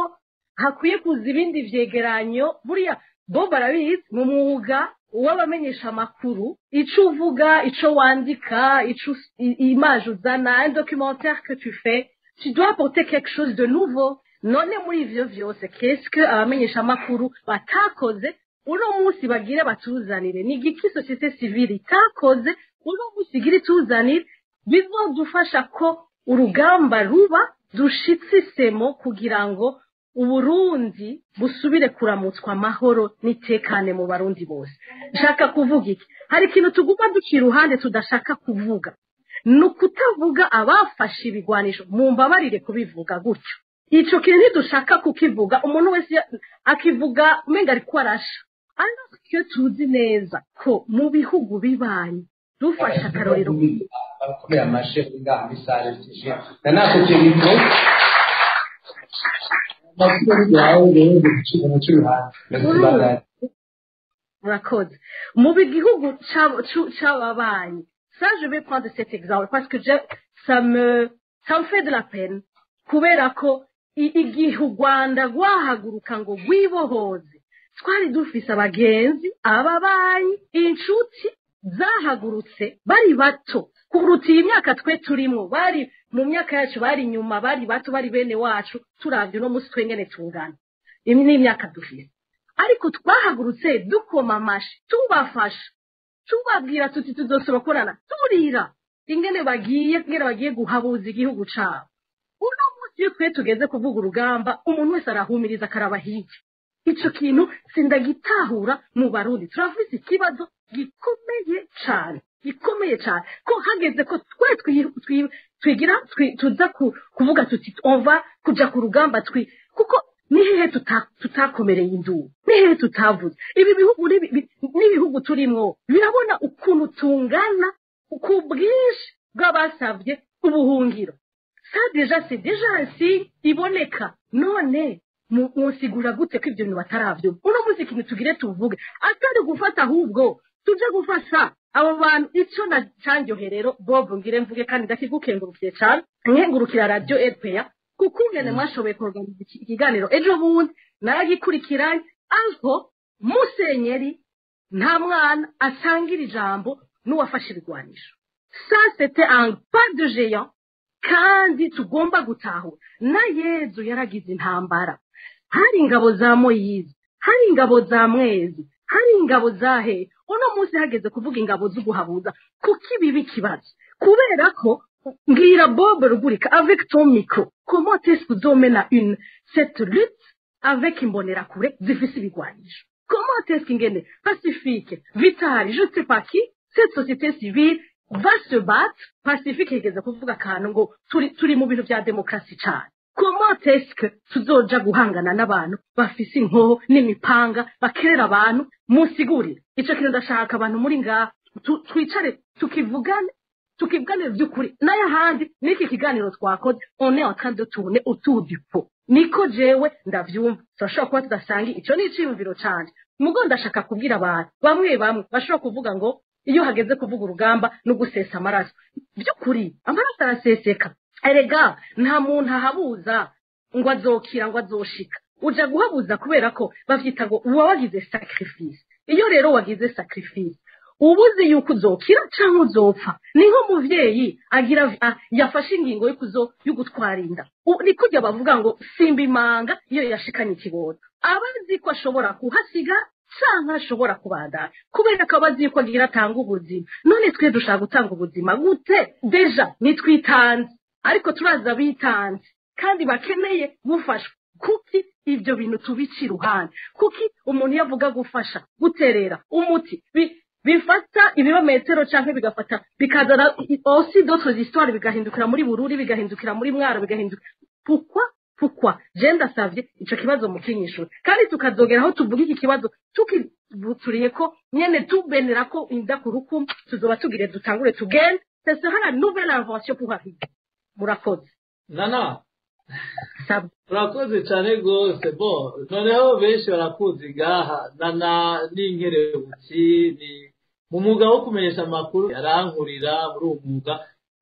[SPEAKER 2] hakwiye kuza ibindi vyegeranyo? Buriya bo barabizi mu mwuga w'abamenyeshamakuru, ico uvuga, ico wandika, ico image uzana, un documentaire que tu fais, tu dois apporter quelque chose de nouveau. None muri ivyo vyose, qu'est-ce que abamenyeshamakuru batakoze uno munsi bagire batuzanire? Ni igiki société civile itakoze uno munsi igira ituzanire bizodufasha ko urugamba ruba dushitse isemo, kugira ngo Uburundi busubire kuramutswa amahoro n'itekane mu Barundi bose? Nshaka kuvuga iki? Hari ikintu tuguma duca iruhande, tudashaka kuvuga, ni ukutavuga abafashe ibigwanisho. Mumbabarire kubivuga gutyo, ico kintu ntidushaka kukivuga. Umuntu wese akivuga umenga ariko arasha, ariko iyo tuzi neza ko mu bihugu bibanyi, dufashe akarorero.
[SPEAKER 3] Barakomeye amashe ngaha muri salle na nakubye micro amakuru yawe rero gucika mu cy'uruhande.
[SPEAKER 2] Murakoze. Mu gihugu c'ababanyi, ça, je vais prendre cet exemple parce que ça me fait de la peine, kubera ko igihe u Rwanda rwahaguruka ngo rwibohoze, twari dufise abagenzi, ababanyi, inshuti zahagurutse bari bato kuruta iyi myaka twe turimwo. Bari mu myaka yacu, bari inyuma, bari bato, bari bene wacu. Turavye uno munsi twengene tungana, iyi ni imyaka dufise, ariko twahagurutse dukoma amashi, tubafasha, tubabwira tuti tuzosobakorana, turira ingene bagiye guhabuza igihugu cabo. Uno munsi iyo twe tugeze kuvuga urugamba, umuntu wese arahumiriza, akaraba hirya. Ico kintu sindagitahura. Mu Barundi turafise ikibazo gikomeye cane, gikomeye cane, ko hageze ko twe twigira tuza kuvuga tuti on va kuja ku rugamba, twi kuko ni hehe tutakomereye induru? Ni hehe tutavuze? Ibi bihugu n'ibihugu turimwo birabona ukuntu tungana ku bwinshi bw'abasavye ubuhungiro. Ça déjà, c'est déjà un signe iboneka. None musigura gute ko ibyo bintu bataravyumva? Uno munsi ikintu tugire tuvuge atari gufata, ahubwo tuje gufasha abo bantu. Ico na candyohe rero, Bob, ngire mvuge kandi ndakigukengurukiye cane, nkengurukira Radio RPA kuko ingene mwashoboye kuorganiza ikiganiro ejo bundi naragikurikiranye, aho musenyeri nta mwana asangira ijambo n'uwafashe ibigwanisho. Ça, c'était un pas de géant. Kandi tugomba gutahura, na Yezu yaragize intambara. Hari ingabo za Moyizi, hari ingabo za Mwezi, hari ingabo za he. Uno munsi hageze kuvuga ingabo z'uguhabuza, kuko ibi ikibazo, kubera ko mbwira Bob Rugurika, avec ton micro, comment est-ce que uzomena une cette lutte avec imbonerakure zifise ibigwanisho? Comment est-ce qu'ingene Pacifique, Vitali, je sais pas qui, cette société civile va se battre? Pacifique yigeze kuvuga akantu ngo turi mu bintu bya demokarasi cyane. Comment est-ce que tuzoja guhangana n'abantu bafise inkoho n'imipanga, bakerera abantu? Musigurire ico kintu. Ndashaka abantu muri ngaha twicare tukivugane, tukivugane by'ukuri. N'ayahandi n'iki kiganiro twakoze, on est en train de tourner autour du pot, niko jewe ndavyumva. Turashobora kuba tudasanga, ico ni iciyumviro canje. Mugo ndashaka kubwira abantu bamwe bamwe bashobora kuvuga ngo iyo hageze kuvuga urugamba no gusesa amaraso, by'ukuri amaraso araseseka. Erega nta muntu ahabuza ngo azokira, ngo azoshika. Uja guhabuza kubera ko bavyita ngo uba wagize sacrifice. Iyo rero wagize sacrifice, ubuzi yuko uzokira canke uzopfa. Ni nk'umuvyeyi agira yafashe ingingo yo gutwara inda. Ni kurya bavuga ngo simba imanga iyo yashikanye ikibondo, aba azi ko ashobora kuhasiga canke ashobora kubandanya, kubera ko aba azi yuko agira atanga ubuzima. None twe dushaka gutanga ubuzima gute? Déjà nitwitanze, ariko turaza bitanze kandi bakeneye gufashwa. Kuki ivyo bintu tubica iruhande? Kuki umuntu iyo avuga gufasha, guterera umuti, bifata ibirometero canke bigafata bikazana aussi d'autres histoires, bigahindukira muri Bururi, bigahindukira muri Mwaro, bigahindukira? Pourquoi? Pourquoi? Je ndasavye ico kibazo mukinyishura, kandi tukazogera aho tuvuga iki kibazo tukibuturiye ko nyene tubenera ko inda ku rukumu tuzoba tugire dutangure tugende. Ce sera la nouvelle invention pour arriver. Murakoze.
[SPEAKER 1] Nana.
[SPEAKER 2] Sabwe.
[SPEAKER 1] Urakoze cyane rwose. Bo noneho benshi barakuzi ngaha. Nana ni inkerebutsi, ni mu mwuga wo kumenyesha amakuru, yarankurira muri uwo mwuga.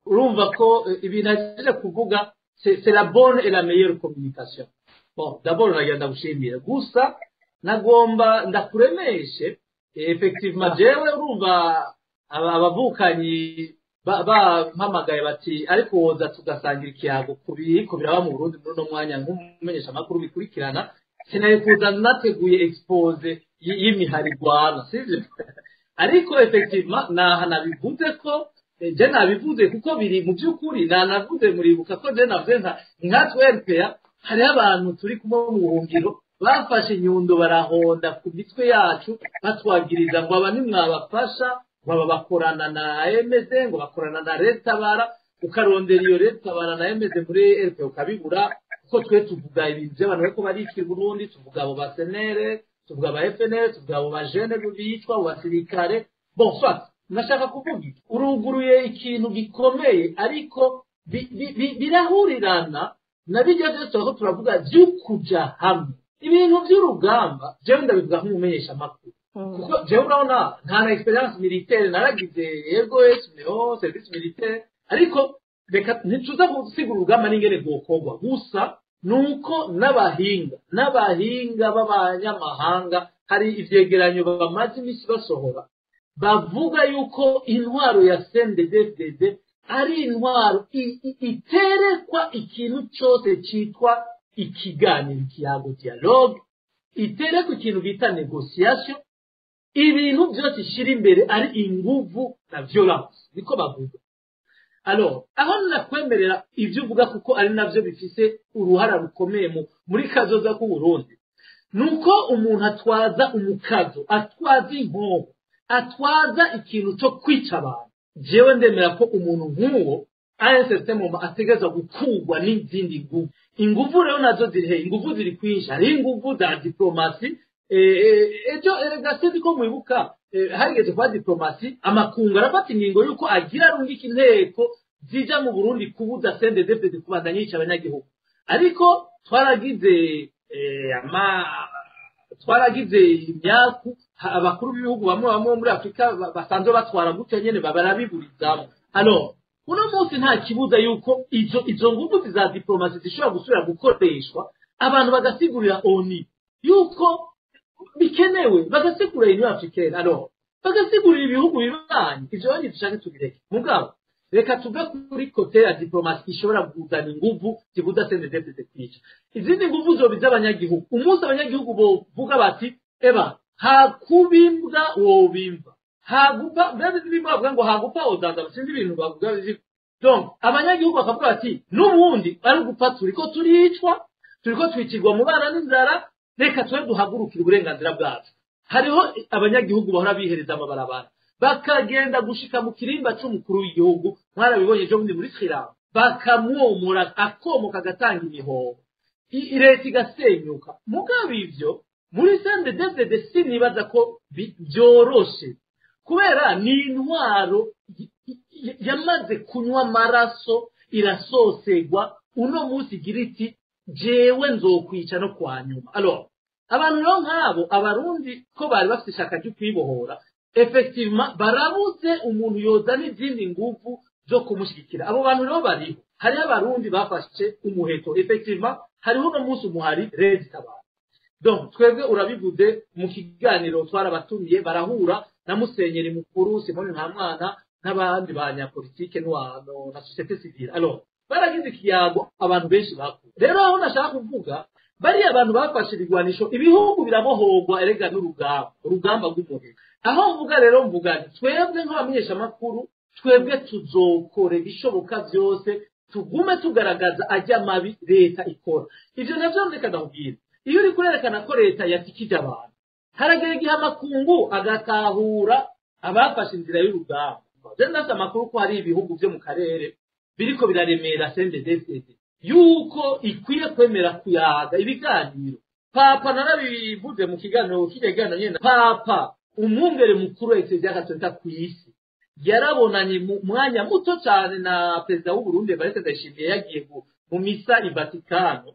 [SPEAKER 1] Urumva ko ibintu ahejeje kuvuga, c'est la bonne et la meilleure communication. Bon, d'abord nagira ndagushimira, gusa nagomba ndakuremeshe. Effectivement, jewe urumva abavukanyi bampamagaye bati: "Ariko woza tugasangira ikiyago ku biriko biraba mu Burundi muri uno mwanya?" Nk'umumenyesha amakuru bikurikirana, sinari kuza nateguye exposé y'imihari igwana, sivyo? Ariko effectivement naha nabivuze ko je nabivuze kuko biri mu by'ukuri nanavuze. Muribuka ko je navuze nka twe RPA, hariho abantu turi kumwe mu buhungiro bafashe inyundo barahonda ku mitwe yacu, batwagiriza ngo aba nimwabafasha, ngo aba bakorana na MZ, ngo bakorana na Retabara. Ukarondera iyo Retabara na MZ muri RPA ukabibura, kuko twe tuvuga ibintu by'abantu bariko baricwa i Burundi, tuvuga abo basenere, tuvuga aba FNL, tuvuga abo bajene bicwa, abo basirikare. Bon, soit, nashaka kuvuga iki? Uruguruye ikintu gikomeye, ariko birahurirana na bijya byose turiko turavuga vy'ukuja hamwe, ibintu by'urugamba. Jewe ndabivuga nk'umumenyesha amakuru, kuko jewe urabona nta na expérience militaire naragize. Yego, SMO, service militaire, ariko reka ntituza gusigura urugamba n'ingene rwokorwa. Gusa nuko n'abahinga b'abanyamahanga hari ivyegeranyo bamaze iminsi basohora bavuga yuko intwaro ya CNDD-FDD ari intwaro iterekwa ikintu cyose cyitwa ikiganiro, ikiyago, dialogue, iterekwa ikintu bita négociation. Ibintu byose ishyira imbere ari inguvu na violence, niko bavuga. Alors, aho nakwemerera ibyo uvuga, kuko ari navyo bifise uruhara rukomeye muri kazoza k'u Burundi, nuko umuntu atwaza umukazo, atwaza inkoho, atwaza ikintu cyo kwica abantu, jewe ndemera ko umuntu nk'uwo à un moment ategerezwa gukurwa n'izindi nguvu. Inguvu rero nazo ziri he? Inguvu ziri kwinshi. Hariho inguvu za diplomatie. Ejo erega sinzi ko mwibuka, harigeze kuba diplomatie, amakungu arafata ingingo y'uko agira arungika inteko zija mu Burundi kubuza CNDD-FDD kubandanya yica abanyagihugu. Ariko twaragize ama twaragize imyaku, abakuru b'ibihugu bamwe bamwe bo muri Afurika basanzwe batwara gutya nyene barabiburizamo. Alors, uno munsi nta kibuza yuko izo nguvu za diplomatie zishobora gusubira gukoreshwa, abantu bagasigurira ONU yuko bikenewe, bagasigurira Union Africaine, alors bagasigurira ibihugu bibanyi. Ivyo rero dushake tubireke, mugabo reka tuve kuri côté ya diplomatie ishobora kuzana inguvu zibuza CNDD-FDD kwica. Izindi nguvu zoba iz'abanyagihugu. Umunsi abanyagihugu bovuga bati: "Eba hakubimbwa wobimba, hagupa mbese zibimba," bavuga ngo hagupa ozaza, sinzi ibintu bavuga. Donc abanyagihugu bakavuga bati: "N'ubundi ari gupfa, turiko turicwa, turiko twicirwa mu bana n'inzara, reka tube duhagurukire uburenganzira bwacu." Hariho abanyagihugu bahora bihereza amabarabara, bakagenda gushika mu kirimba c'umukuru w'igihugu. Mwarabibonye ejo bundi muri Sri Lanka, bakamwomora akomoka, agatanga imihoho, leta igasenyuka. Mugabo ivyo muri CNDD-FDD sinibaza ko byoroshe, kubera ni intwaro yamaze kunywa amaraso, irasosegwa. Uno munsi igira iti: "Jewe nzokwica no kwa nyuma." Alors, abantu rero nk'abo, Abarundi ko bari bafite ishaka ryo kwibohora, effectivement barabuze umuntu yozana izindi nguvu zo kumushyigikira. Abo bantu rero bariho. Hariho Abarundi bafashe umuheto, effectivement hariho uno munsi umuhari Red Tabara. Donc twebwe, urabivuze mu kiganiro, twarabatumiye, barahura na musenyeri mukuru Simoni Ntamwana n'abandi banyapolitike na société civile. Alors baragize ikiyago, abantu benshi bakuye. Rero aho nashaka kuvuga, bariya abantu bafashe ibigwanisho, ibihugu birabohorwa erega n'urugamba, urugamba rw'umuheto. Aho mvuga rero, mvuga nti twebwe nk'abamenyeshamakuru, twebwe tuzokora ibishoboka byose. Tugume tugaragaza ajya mabi leta ikora. Ivyo navyo ndeka ndakubwira, iyo uri kurerekana ko leta yatikije abantu, haragera igihe amakungu agatahura abafashe inzira y'urugamba. Je ndafite amakuru ko hari ibihugu vyo mu karere biriko biraremera CNDD-FDD yuko ikwiye kwemera kuyaga ibiganiro. Papa narabivuze mu kiganiro kiregana nyene, Papa umwungere mukuru wa Eklezia Gatolika kw'isi yarabonanye mu mwanya muto cyane na perezida w'u Burundi Evariste Ndayishimiye, yagiye mu misa i Vatikano.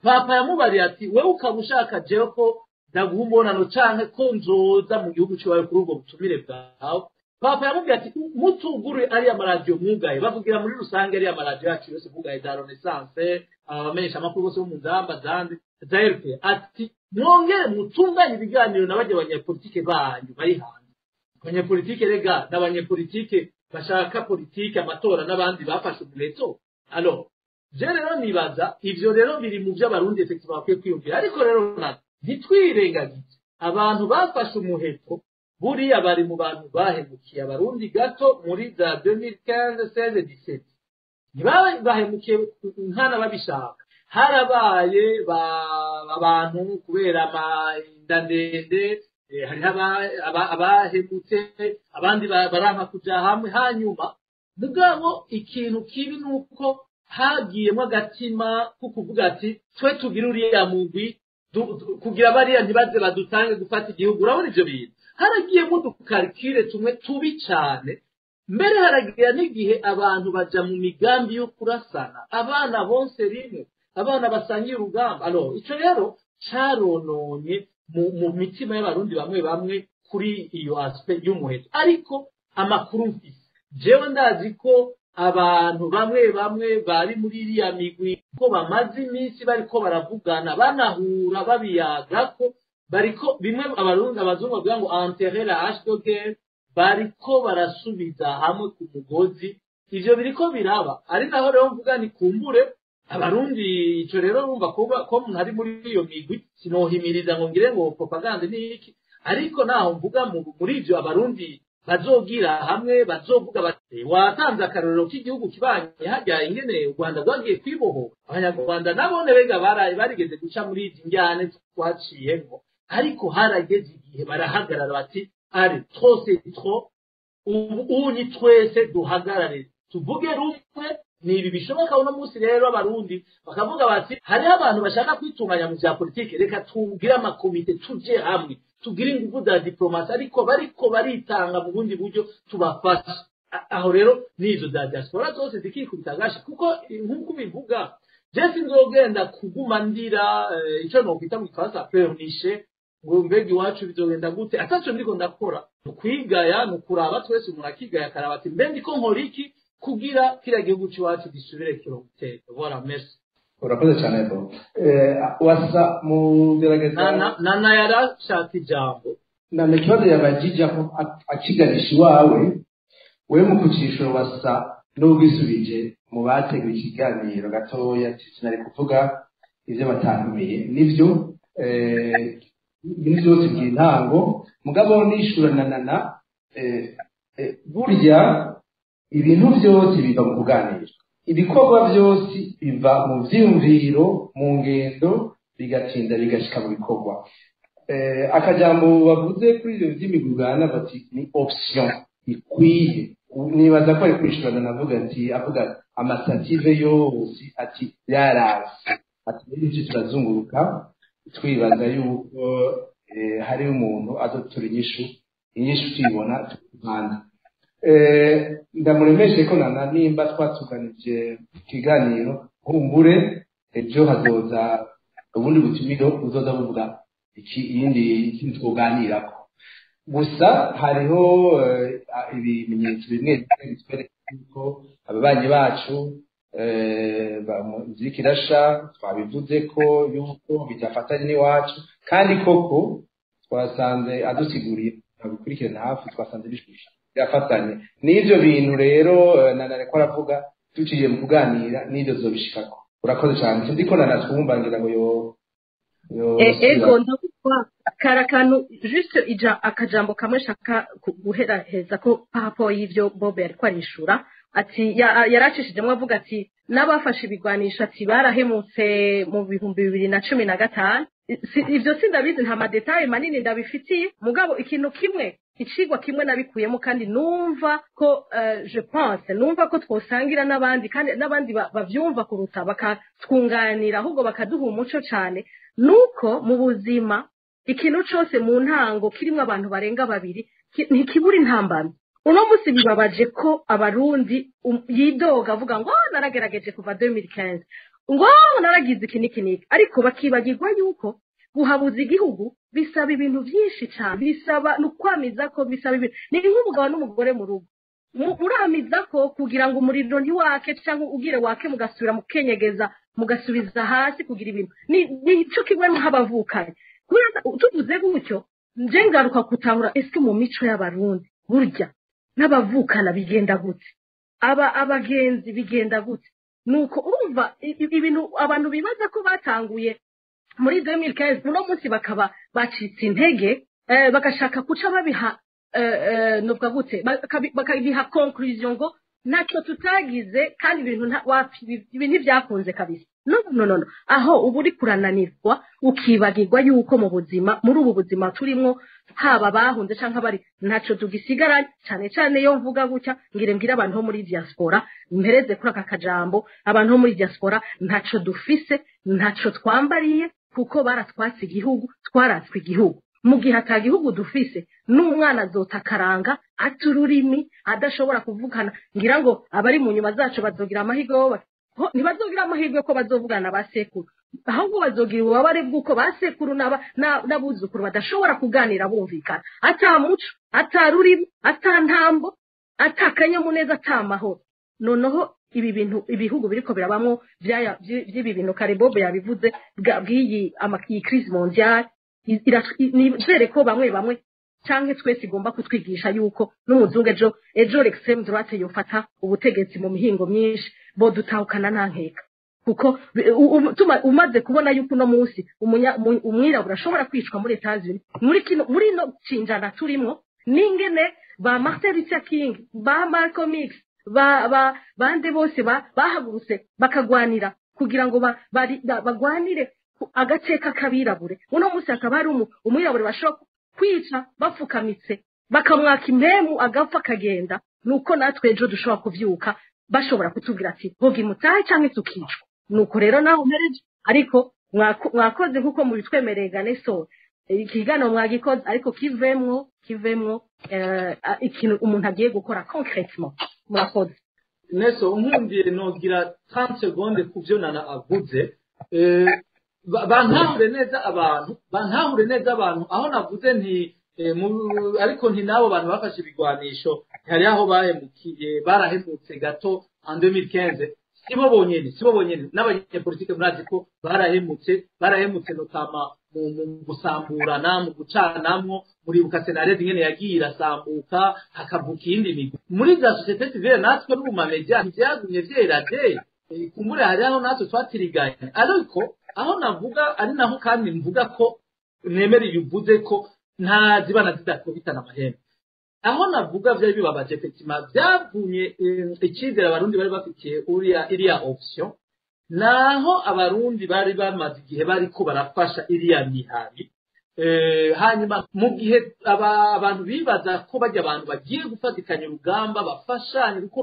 [SPEAKER 1] Papa yamubariye ati: "Wewe ukaba ushaka jewe ko ndaguha umubonano canke ko nzoza mu gihugu ciwawe kuri ubwo butumire bwawe?" Papa yamubwiye ati: "Mutugure ariya maradiyo mwugaye." Bavugira muri rusange ariya maradiyo yacu yose mwugaye, za Renaissance, abamenyesha amakuru bose bo mu Nzamba zandi za RP, ati: "Mwongere mutunganye ibiganiro na barya banyepolitike banyu bari hanze." Abanyepolitike rega n'abanyepolitike bashaka politike, amatora, n'abandi bafashe umuheto. Alors je rero nibaza ivyo rero biri mu vyo Abarundi effectivement bakwiye kwiyumvira. Ariko rero natwe ntitwirengagize abantu bafashe umuheto, buriya bari mu bantu bahemukiye Abarundi gato muri za 2015, 16, 17. Ntibabahemukiye nkana babishaka, harabaye abantu kubera inda ndende, hariho abahemutse, abandi baranka kuja hamwe. Hanyuma mugabo ikintu kibi nuko hagiyemo agatima ko kuvuga ati: "Twe tugira uriya mugwi kugira bariya ntibaze badutange gufata igihugu." Urabona ivyo bintu haragiyemo udukarikire tumwe tubi cane. Mbere haragira n'igihe abantu baja mu migambi yo kurasana abana bonse rimwe, abana basangiye urugamba. Alors ico rero carononye mu mitima y'Abarundi bamwe bamwe kuri iyo aspect y'umuheto. Ariko amakuru mfise jewe, ndazi ko abantu bamwe bamwe bari muri iriya migwi ko bamaze iminsi bariko baravugana, banahura, babiyagako, bariko bimwe Abarundi, abazungu bavuga ngo "enterrer la hache de guerre", bariko barasubiza hamwe ku mugozi. Ivyo biriko biraba, ari naho rero mvuga ni kumbure Abarundi ico rero urumva ko umuntu ari muri iyo migwi, sinohimiriza ngo ngire ngo propagande ni iki, ariko naho mvuga muri ivyo Abarundi bazogira hamwe, bazovuga bati: "Watanze akarorero k'igihugu kibanye harya, ingene u Rwanda rwagiye kwibohora." Abanyarwanda nabone bega baraye barigeze guca muri izi njyane twaciyemo, ariko harageze igihe barahagarara bati: "Ari trop, c'est trop, ubu ni twese duhagarare tuvuge rumwe." Ni ibi bishoboka uno munsi rero, Abarundi bakavuga bati: "Hariho abantu bashaka kwitunganya mu vya politike, reka tugire amakomite, tuje hamwe, tugire ingufu za diplomasi, ariko bariko baritanga mu bundi buryo tubafasha." Aho rero n'izo za diaspora zose zikikubita agashi, kuko nk'uko ubivuga, je sinzogenda kuguma ndira ico nokwita mu gifaransa pleurnicher, ngo mbega iwacu bizogenda gute ataco ndiko ndakora. Ni ukwigaya, ni ukuraba twese, umuntu akigaya akaraba ati: "Mbe ndiko nkora iki kugira kiriya gihugu c'iwacu gisubire kironka?" Voilà, merci.
[SPEAKER 3] Urakoze cyane bo. Wasa mugerageza.
[SPEAKER 1] Nana yarashatse ijambo.
[SPEAKER 3] Nana ikibazo yabajije aho akiganisha iwawe, wewe mu kucishura wasa n'ubwisubije mu bateguye ikiganiro gatoya, ati: "Sinari kuvuga ivyo batantumiye." Nivyo, ibintu byose by'intango. Mugabo nishura na Nana, burya ibintu byose biva mu kuganira, ibikorwa byose biva mu vyiyumviro, mu ngendo, bigatinda bigashika mu bikorwa. Akajambo bavuze kuri ivyo vy'imigugana bati ni option ikwiye, nibaza ko ari kwishurana navuga ati, avuga amatentatives yose, ati yaranse, ati rero ivyo turazunguruka twibaza yuko hari umuntu azotura inyishu, inyishu tuyibona tukivana. Ndamuremeshe ko Nana, nimba twatuganije ikiganiro, nkumbure ejo hazoza ubundi butumiro buzoza buvuga iki iyindi ikindi twoganirako. Gusa hariho ibimenyetso bimwe bimwe bitwereka yuko ababanyi bacu zikirasha twabivuze ko yuko bidafatanye n'iwacu, kandi koko twasanze adusiguriye abikurikirana hafi, twasanze bishushe birafatanye n'ivyo bintu. Rero Nana ariko aravuga duciye mu kuganira n'ivyo zobishikako. Urakoze cyane. Sinzi ko Nana twumva, ngira ngo yo
[SPEAKER 2] Ego, ndavuga kari akantu juste ija akajambo kamwe shaka guheraheza ko par rapport y'ivyo Bob yariko arishura. Ati yaracishijemo avuga ati n'abafashe ibigwanisho ati barahemutse mu 2015. Ivyo sindabizi, nta ma détails manini ndabifitiye, mugabo ikintu kimwe, icigwa kimwe nabikuyemo kandi numva ko je pense numva ko twosangira n'abandi, kandi n'abandi bavyumva kuruta bakatwunganira, ahubwo bakaduha umuco cane, nuko mu buzima ikintu cose mu ntango kirimwo abantu barenga babiri ntikibura intambamyi. Uno musi bibabaje ko Abarundi yidoga avuga ngo: "Oh, naragerageje kuva 2015, ngo naragize iki n'iki n'iki," ariko bakibagirwa yuko guhabuza igihugu bisaba ibintu byinshi cyane, bisaba ni ukwamiza ko bisaba ibintu, ni nk'umugabo n'umugore mu rugo. Muramiza ko kugira ngo umuriro ntiwake cyangwa ugire wake, mugasubira mukenyegeza, mugasubiza hasi kugira ibintu ni cyo kimwe nk'abavukanye. Kubera tuvuze gutyo, nje ngaruka kutahura: ese mu mico y'Abarundi burya n'abavukana bigenda gute, aba abagenzi bigenda gute? Nuko urumva ibintu abantu bibaza ko batanguye muri 2015, uno munsi bakaba bacitse intege, bagashaka kuca babiha novuga gute, bakabiha conclusion ngo ntacyo tutagize kandi ibintu wapi, ibi ntibyakunze kabisa. No, no, no, no. Aho uba uri kurananirwa, ukibagirwa yuko mu buzima, muri ubu buzima turimwo, haba abahunze canke abari, ntacyo tugisigaranye. Cane cane iyo mvuga gutya, ngire mbwire abantu bo muri diaspora, mpereze kuri aka kajambo: abantu bo muri diaspora, ntaco dufise, ntaco twambariye, kuko baratwatse igihugu, twaratswe igihugu. Mu gihe ata gihugu dufise, n'umwana azota akaranga ata ururimi, adashobora kuvugana. Ngira ngo abari mu nyuma zacu bazogira amahirwe ntibazogira amahirwe ko bazovugana na ba sekuru, ahubwo bazogira ububabare bw'uko ba sekuru n'abuzukuru badashobora kuganira bumvikana, ata muco, ata rurimi, ata ntambo, ata akanyamuneza, ata mahoro. Noneho ibi bintu ibihugu biriko birabamwo by'ibi bintu, Karebobo yabivuze, bw'iyi iyi crise mondiale, nizere ko bamwe bamwe canke twese igomba kutwigisha yuko n'umuzungu ejo ejo l'extrême droite yofata ubutegetsi mu mihingo myinshi, bo dutahukana nta nkeka, kuko umaze kubona yuko uno munsi umwirabura ashobora kwicwa muri Etats-Unis, muri kino, muri no cinjana turimwo, n'ingene ba Martin Luther King, ba Malcolm X, ba bande bose bahagurutse bakagwanira kugira ngo bagwanire agateka k'abirabure, uno munsi hakaba hari umwirabure bashobora kwica bapfukamitse, bakamwaka impemu, agapfa akagenda, nuko natwe ejo dushobora kuvyuka bashobora kutubwira ati: "Hoga mutahe," canke tukicwa. Nuko rero naho mpereje, ariko mwakoze nkuko mubitwemereye. Ganeso, ikiganiro mwagikoze, ariko kivemwo ikintu umuntu agiye gukora concrètement. Murakoze.
[SPEAKER 1] Neso, unkundiye nogira 30 secondes ku byo Nana avuze. Bantahure neza abantu, bantahure neza abantu. Aho navuze nti ariko nti n'abo bantu bafashe ibigwanisho hari aho bahemukiye, barahemutse gato en 2015. Sibo bonyene, sibo bonyene, n'abanyepolitike murazi ko barahemutse, barahemutse notamment mu gusamburana, mu gucanamwo. Muribuka CNARED ingene yagiye irasambuka, hakavuka iyindi migwi muri za société civile. Natwe no mu ma médias ntivyagumye vyera de. Kumbure hari aho natwe twatiriganye, ariko aho navuga ari naho kandi mvuga ko nemera iyo uvuze ko nta zibana zidakubitana amahembe. Aho navuga vyari bibabaje, effectivement vyavumye icyizere Abarundi bari bafitiye uriya iriya option, naho Abarundi bari bamaze igihe bariko barafasha iriya mihari. Hanyuma mu gihe abantu bibaza ko bajya abantu bagiye gufatikanya urugamba, bafashanye, kuko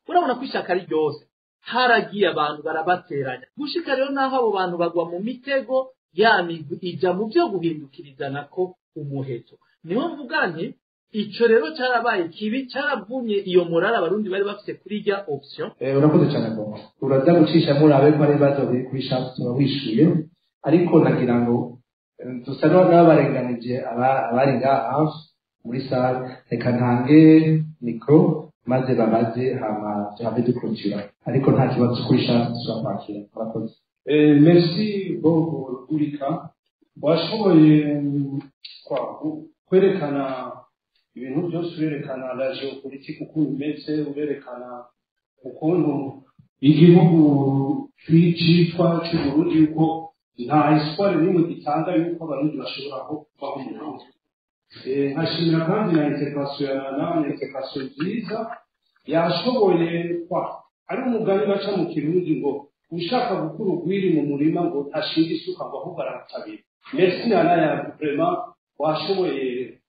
[SPEAKER 1] urabona ko ishaka ari ryose, haragiye abantu barabateranya, gushika rero naho abo bantu bagwa mu mitego ya migwi ija mu byo guhindukirizana ko umuheto. Niho mvuga nti ico rero carabaye kibi, caravumye iyo morale Abarundi bari bafise kuri irya option.
[SPEAKER 3] Urakoze cyane. Ngo uraza gucishamo urabe ko hari ibibazo biri kuri shapu, tuba wishuye, ariko nagira ngo dusa n'abarenganije abari ngaha muri salle. Reka ntange micro maze babaze, hama tuhave dukurikira, ariko nta kibazo kuri shapu dushobora kwakira. Murakoze.
[SPEAKER 5] Merci Bobo Rugurika, washoboye kwerekana ibintu byose, urerekana la géopolitique uko bimeze, urerekana ukuntu igihugu cyitwa cy'Uburundi yuko nta espoir n'imwe gitanga yuko Abarundi bashobora kubaho mu mahoro. Nkashimira kandi na intervention ya Nana, na intervention nziza. Yashoboye kwa ari umugani baca mu Kirundi ngo ushaka gukura urwiri mu murima ngo ntashinga isuka ngo ahubwo ararutabira. Merci Nana, ya vraiment washoboye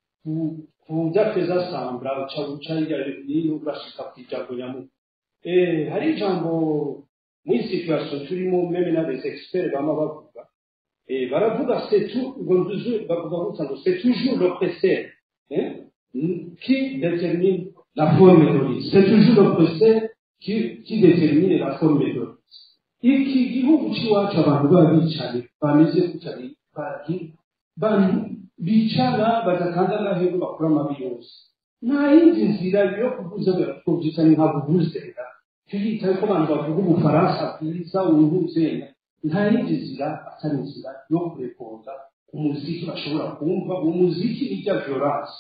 [SPEAKER 5] kuja sambra uca uca hirya hino urashika kw'ijambo nyamukuru. Hari ijambo muri situation turimo, même na des experts bama bavuga, baravuga c'est tout ngo bavuga gutya ngo c'est toujours l'oppresseur, hein, qui détermine la forme de vie, c'est toujours l'oppresseur qui détermine la forme de vie. Iki gihugu c'iwacu abantu baba bicaye bameze gutya, bicara badakanda amahirwe, bakora amabi yose, nta yindi nzira yo kuvuza twovyita ni nka vuvuzela. Tuyita ko abantu bavuga ubufaransa bwiza uruhuzenya, nta yindi nzira atari inzira yo kurekonda umuziki bashobora kumva. Umuziki ijya violence,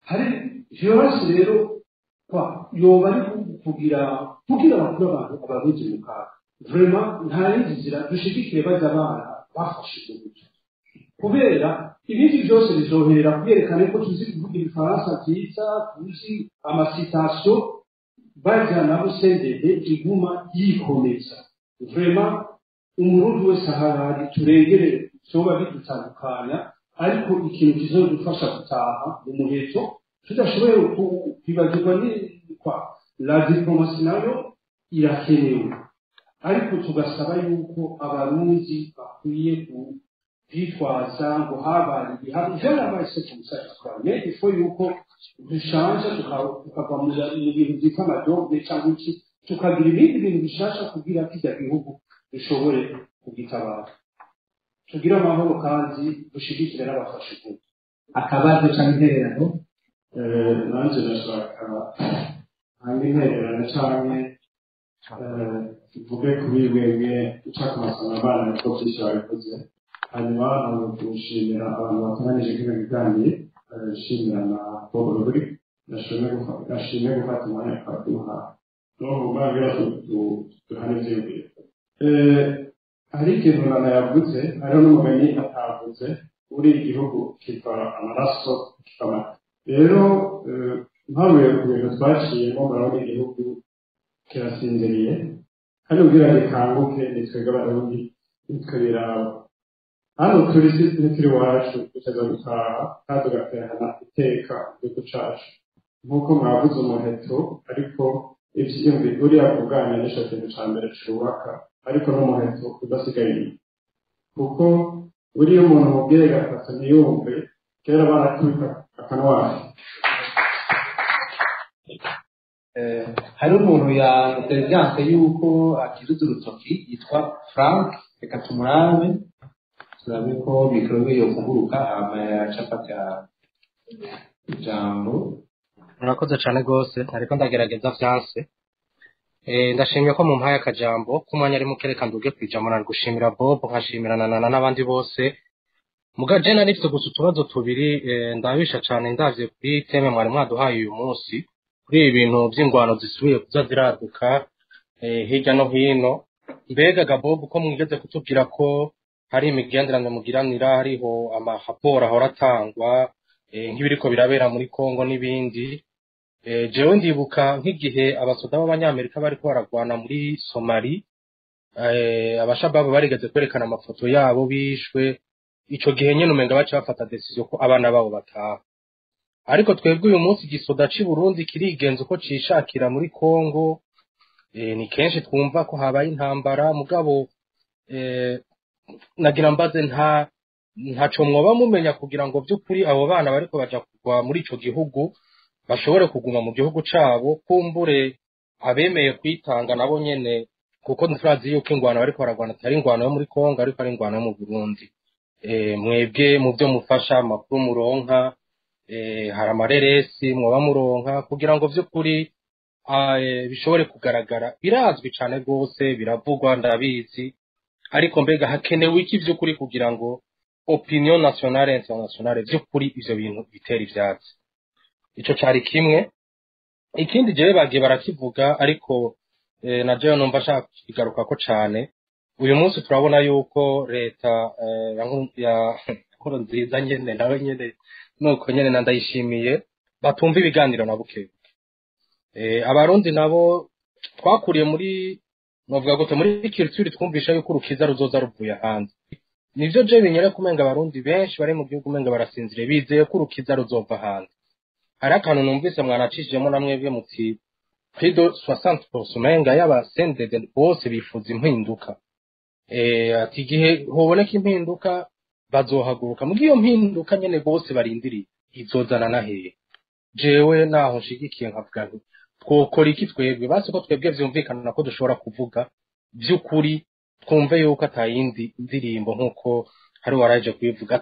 [SPEAKER 5] hari violence rero kwa yoba ari kugira bakure abantu abarundi mu kaga. Vraiment nta yindi nzira, dushigikire bajya abana bafashe ubwo, kubera ibindi byose bizohera kwerekana ko tuzi kuvuga ibifaransa byiza, tuzi ama citations bajya nabo. CNDD iguma yikomeza. Vraiment umurundi wese ahari turengere vyoba bidutandukanya, ariko ikintu kizodufasha gutaha mu muheto tudashoboye kwibagirwa ni kwa la diplomatie, nayo irakenewe, ariko tugasaba yuko abarundi bakwiye kwitwaza ngo habaye ibihano vyarabaye, c'est comme ça quoi. Mais il faut yuko dushanja tukava mu bintu byitwa ama dogmes cyangwa iki, tukagira ibindi bintu bishasha kugira kirya gihugu dushobore kugitabara, tugire amahoro kandi dushigikire n'abafashe igihugu.
[SPEAKER 3] Akabazo cyangwa intererano?
[SPEAKER 6] Nanjye ndashaka hanga intererano canke tuvuge kuri bwebwe nshaka kubasaba abana kuko byinshi babikoze. Hanyuma ntabwo gushimira abantu batunganije kino kiganiro, nshimira na Bob Ruguri nashimye gufata umwanya akaduha no mubwira duhana ivyiyumviro. Hari ikintu Nana yavuze, hariho n'umugani atavuze: uri igihugu kiva amaraso kiva amata. Rero mparuye ku bintu twaciyemo, murabona igihugu kirasinziriye kandi kugira gikanguke ni twebwe abarundi, nitwe biraba. Hano turi ntituri iwacu, dutegerezwa gutaha kandi tugatahana iteka igihugu cacu. Nk'uko mwavuze umuheto, ariko ivyiyumviro uriya kuganira nico kintu ca mbere cubaka, ariko n'umuheto udasigaye inyuma, kuko buriya umuntu mubwiye gatatu ntiyumve, kera barakubita akanwaye.
[SPEAKER 3] Hari umuntu ya vyanse yuko akiruza urutoki yitwa Frank, reka tumurabe, turabe ko micro yiwe yokuguruka hama yaca afata ijambo.
[SPEAKER 7] Murakoze cyane rwose, ariko ndagerageza vyanse. Ndashimye ko mumpaye akajambo k'umwanya ari muke, reka nduge kwijambo. Nari gushimira Bob, nkashimira na Nana n'abandi bose. Muga je nari mfise gusa utubazo tubiri. Ndabisha cane ndavye kuri thème mwari mwaduhaye uyu munsi, kuri ibi bintu vy'ingwano zisubiye kuza ziraduka hirya no hino. Mbega ga Bob, ko mwigeze kutubwira ko hari imigenderanire mugiranira, hariho amaraporo ahora atangwa nk'ibiriko birabera muri Kongo n'ibindi, jewe ndibuka nk'igihe abasoda b'abanyamerika bariko baragwana muri Somali, abashababu barigeze kwerekana amafoto yabo bishwe. Ico gihe nyene umenga baca bafata décision ko abana babo bataha. Ariko twebwe uyu munsi igisoda c'i Burundi kirigenza uko cishakira muri Kongo. Ni kenshi twumva ko habaye intambara, mugabo nagira mbaze ntaco mwoba mumenya kugira ngo vy'ukuri abo bana bariko baja kugwa muri ico gihugu bashobore kuguma mu gihugu cabo, kumbure abemeye kwitanga nabo nyene, kuko turazi yuko ingwano bariko baragwana atari ingwano yo muri Kongo, ariko ari ingwano yo mu Burundi. Mwebwe mu vyo mufasha, amakuru muronka, hari amareresi mwoba muronka kugira ngo vy'ukuri bishobore kugaragara? Birazwi cane rwose, biravugwa, ndabizi, ariko mbega hakenewe iki vy'ukuri kugira ngo opinion nationale, internationale, vy'ukuri ivyo bintu bitera ivyatsi? Ico cari kimwe. Ikindi jewe bagiye barakivuga, ariko na jewe numva nshaka kukigarukako cane. Uyu munsi turabona yuko leta ya Nkurunziza nyene, nawe nyene nuko nyene na Ndayishimiye, batumva ibiganiro na buke. Abarundi nabo twakuriye muri novuga gute muri culture twumvisha yuko urukiza ruzoza ruvuye hanze. Nivyo je binyere kumenga abarundi benshi bari mu gihugu umenga barasinzire bizeye ko urukiza ruzova hanze. Hari akantu numvise mwanacishijemo na mwebwe muti plus de 60% umenga y'aba CNDD bose bifuza impinduka. Ati igihe hoboneka impinduka bazohaguruka, mugihe iyo mpinduka nyene bose barindiriye izozana na hehe? Jewe naho nshigikiye nkavuga nti twokora iki twebwe basi ko twebwe vyumvikana ko dushobora kuvuga vy'ukuri, twumve yuko atayindi ndirimbo nkuko hari waraje kubivuga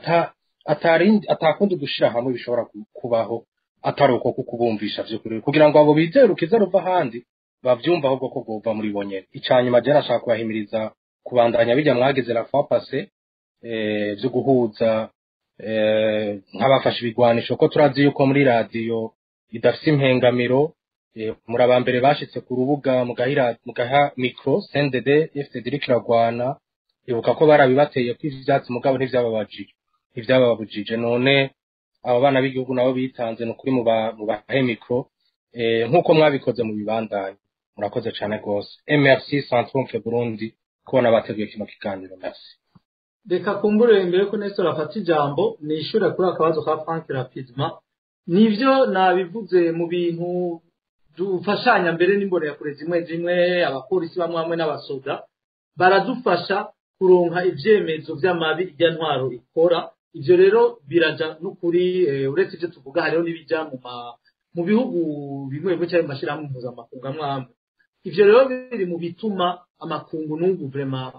[SPEAKER 7] atarindi atakundi gushira hamwe bishobora kubaho atari uko kukubumvisha vy'ukuri, kugira ngo abo bizere urukiza ruva ahandi bavyumva ahubwo ko rwova muri bo nyene. Icanyuma je nashaka kubahimiriza kubandanya bijya mwagize la fois passée vyo guhuza nk'abafashe ibigwanisho, ko turazi yuko muri radiyo idafise impengamiro muri abambere bashitse ku rubuga mugahira mugaha micro CNDD FDD iriko iragwana, ibuka ko barabibateye ko ivyatsi mugabo ntivyababujije. None abo bana b'igihugu nabo bitanze nukuri mubahe micro nkuko mwabikoze mu bibandanye. Murakoze cane gose. Merci Centre Burundi kubona bateguye kino kiganiro. Merci.
[SPEAKER 1] Reka kumbure imbere ko Nestor afata ijambo nishure kuri akabazo ka Frank rapidement. Nivyo nabivuze mu bintu dufashanya mbere n'imbonera kure zimwe zimwe, abapolisi bamwe bamwe n'abasoda baradufasha kuronka ivyemezo vy'amabi irya ntwaro ikora. Ivyo rero biraja n'ukuri, uretse ivyo tuvuga hariho n'ibija mu bihugu bimwe bimwe canke mu mashirahamwe mpuzamakungu amwe amwe. Ivyo rero biri mu bituma amakungu n'ubu vraiment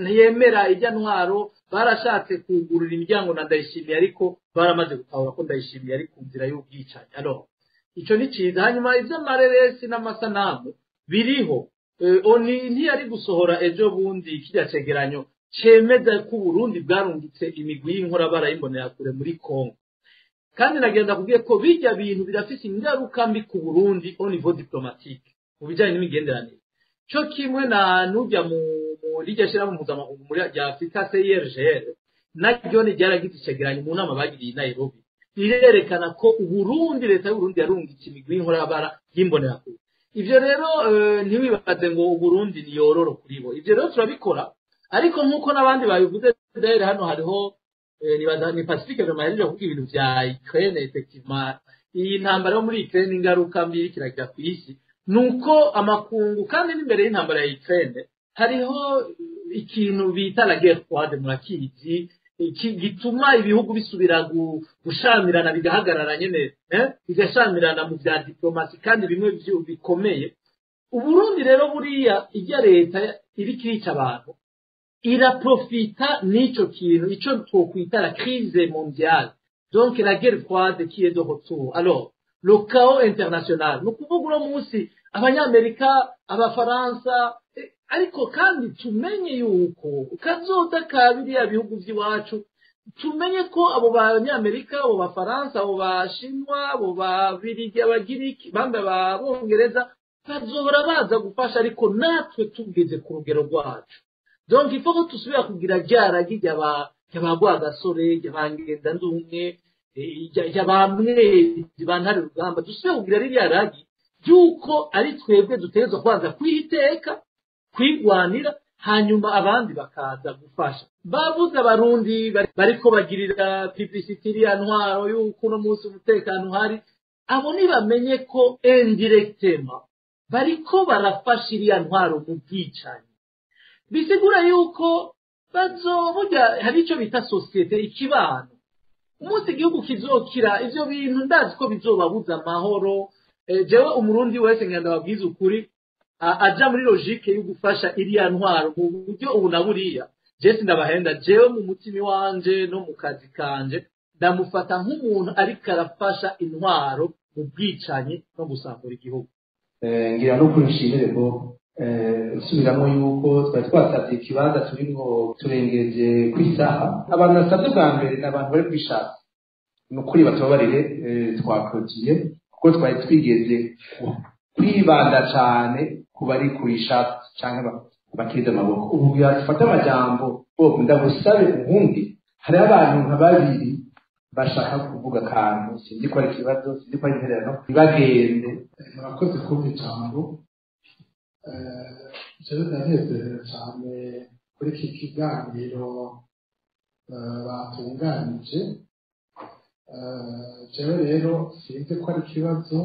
[SPEAKER 1] ntiyemera irya ntwaro. Barashatse kugurura imiryango na Ndayishimiye, ariko baramaze gutahura ko Ndayishimiye ari ku nzira y'ubwicanyi. Alors ico ni ciza. Hanyuma ivy'amareresi n'amasanamu biriho, oni ntiyari gusohora ejo bundi kirya cegeranyo cemeza ko Burundi bwarungitse imigwi y'inkorabara y'imbonerakure muri Congo. Kandi nagenda kubwiye ko bijya bintu birafise ingaruka mbi ku Burundi au niveau diplomatique mu bijanye n'imigenderanire, co kimwe na nujya mu rirya shirahamwe mpuzamakungu muri rya Afrika CIRGL, naryo ni ryaragize icegeranyo mu nama bagiriye i Nairobi, rirerekana ko Uburundi, leta y'Uburundi yarungitse imigwi y'inkorabara y'imbonerakure. Ivyo rero ntiwibaze ngo Uburundi ni yororo kuri bo. Ivyo rero turabikora, ariko nkuko n'abandi babivuze d'ailleurs hano hariho nibaza ni Pacifique vraiment yaje kuvuga ibintu vya Ukraine. Effectivement iyi ntambara yo muri Ukraine ingaruka mbi iriko iragira ku isi nuko amakungu, kandi n'imbere y'intambara ya Ukraine hariho ikintu bita la guerre froide, murakizi, gituma ibihugu bisubira gushamirana bigahagarara nyene, bigashamirana mu vya diplomasi kandi bimwe bikomeye. Uburundi rero buriya irya leta iriko irica abantu iraprofita n'ico kintu ico twokwita la crise mondiale, donc la guerre froide qui est de retour, alors le chaos international. Ni ukuvuga uno munsi abanyamerika, abafaransa, ariko kandi tumenye yuko kazoza ka biriya bihugu vy'iwacu, tumenye ko abo banyamerika, abo bafaransa, abo bashinwa, abo babirigi, abagiriki bambe, abongereza bazohora baza gufasha, ariko natwe tugeze ku rugero rwacu. Donc il faut ko tusubira kugira rya ragi ry'aba Rwagasore, ry'aba Ngendandumwe, ry'aba Mwezi, ba Ntare Rugamba, dusubire kugira ririya ragi ry'uko ari twebwe dutegerezwa kubanza kwiteka, kwigwanira, hanyuma abandi bakaza gufasha. Bavuze abarundi bariko bagirira publicité iriya ntwaro y'uko uno munsi umutekano uhari, abo ntibamenye ko indirectement bariko barafasha iriya ntwaro mu bwicanyi. Bisigura yuko bazoburya hari ico bita société, ikibano. Umunsi igihugu kizokira ivyo bintu ndazi ko bizobabuza amahoro. Jewe umurundi wese ngenda babwiza ukuri, aja muri logique yo gufasha iriya ntwaro mu buryo ubu na buriya, je sindabahenda, jewe mu mutima wanje no mu kazi kanje ndamufata nk'umuntu ariko arafasha intwaro mu bwicanyi no gusambura igihugu.
[SPEAKER 3] Ngira no kunshimire ko nsubiramo yuko twari twasabye ikibanza turimo turengeje ku isaha. Abantu nasabye bwa mbere ni abantu bari kwishaka, ni ukuri batubabarire, twakurikiye kuko twari twigeze kwibanda cane ku bari kurisha canke bakiriza amaboko. Ubu yafata amajambo, Bob ndagusabe ubundi hariho abantu nka babiri Bashaka kuvuga akantu, sinzi ko ari ikibazo, sinzi ko ari intererano, ntibagende.
[SPEAKER 4] Murakoze kumpa ijambo. Jewe ndanezerewe cyane kuri iki kiganiro batunganije. Jewe rero sinzi ko ari ikibazo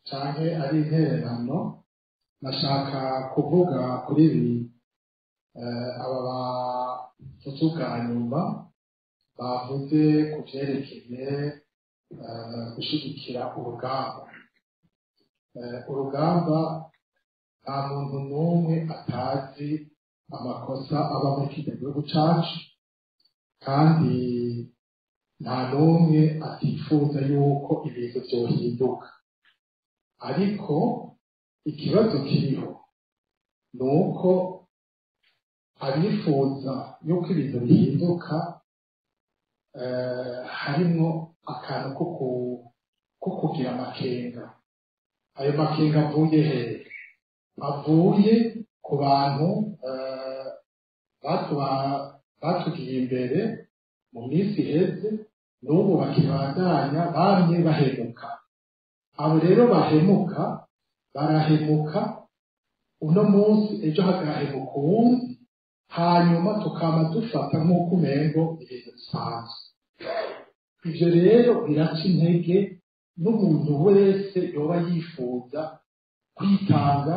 [SPEAKER 4] canke ari intererano. Nashaka kuvuga kuri ibi aba bavuze ubwa nyuma, bavuze ku vyerekeye gushigikira urugamba. Urugamba, nta muntu n'umwe atazi amakosa aba muri kino gihugu cacu, kandi nta n'umwe atifuza yuko ibintu vyohinduka. Ariko ikibazo kiriho ni uko abifuza yuko ibintu bihinduka harimwo akantu ko kugira amakenga. Ayo makenga avuye hehe? Avuye ku bantu batugiye imbere mu minsi iheze, n'ubu bakibandanya, bamye bahemuka. Abo rero bahemuka, barahemuka uno munsi, ejo hagahemuka uwundi, hanyuma tukaba dufata nk'uko umengo ibintu bisanzwe. Ivyo rero biraca intege n'umuntu wese yoba yifuza kwitanga,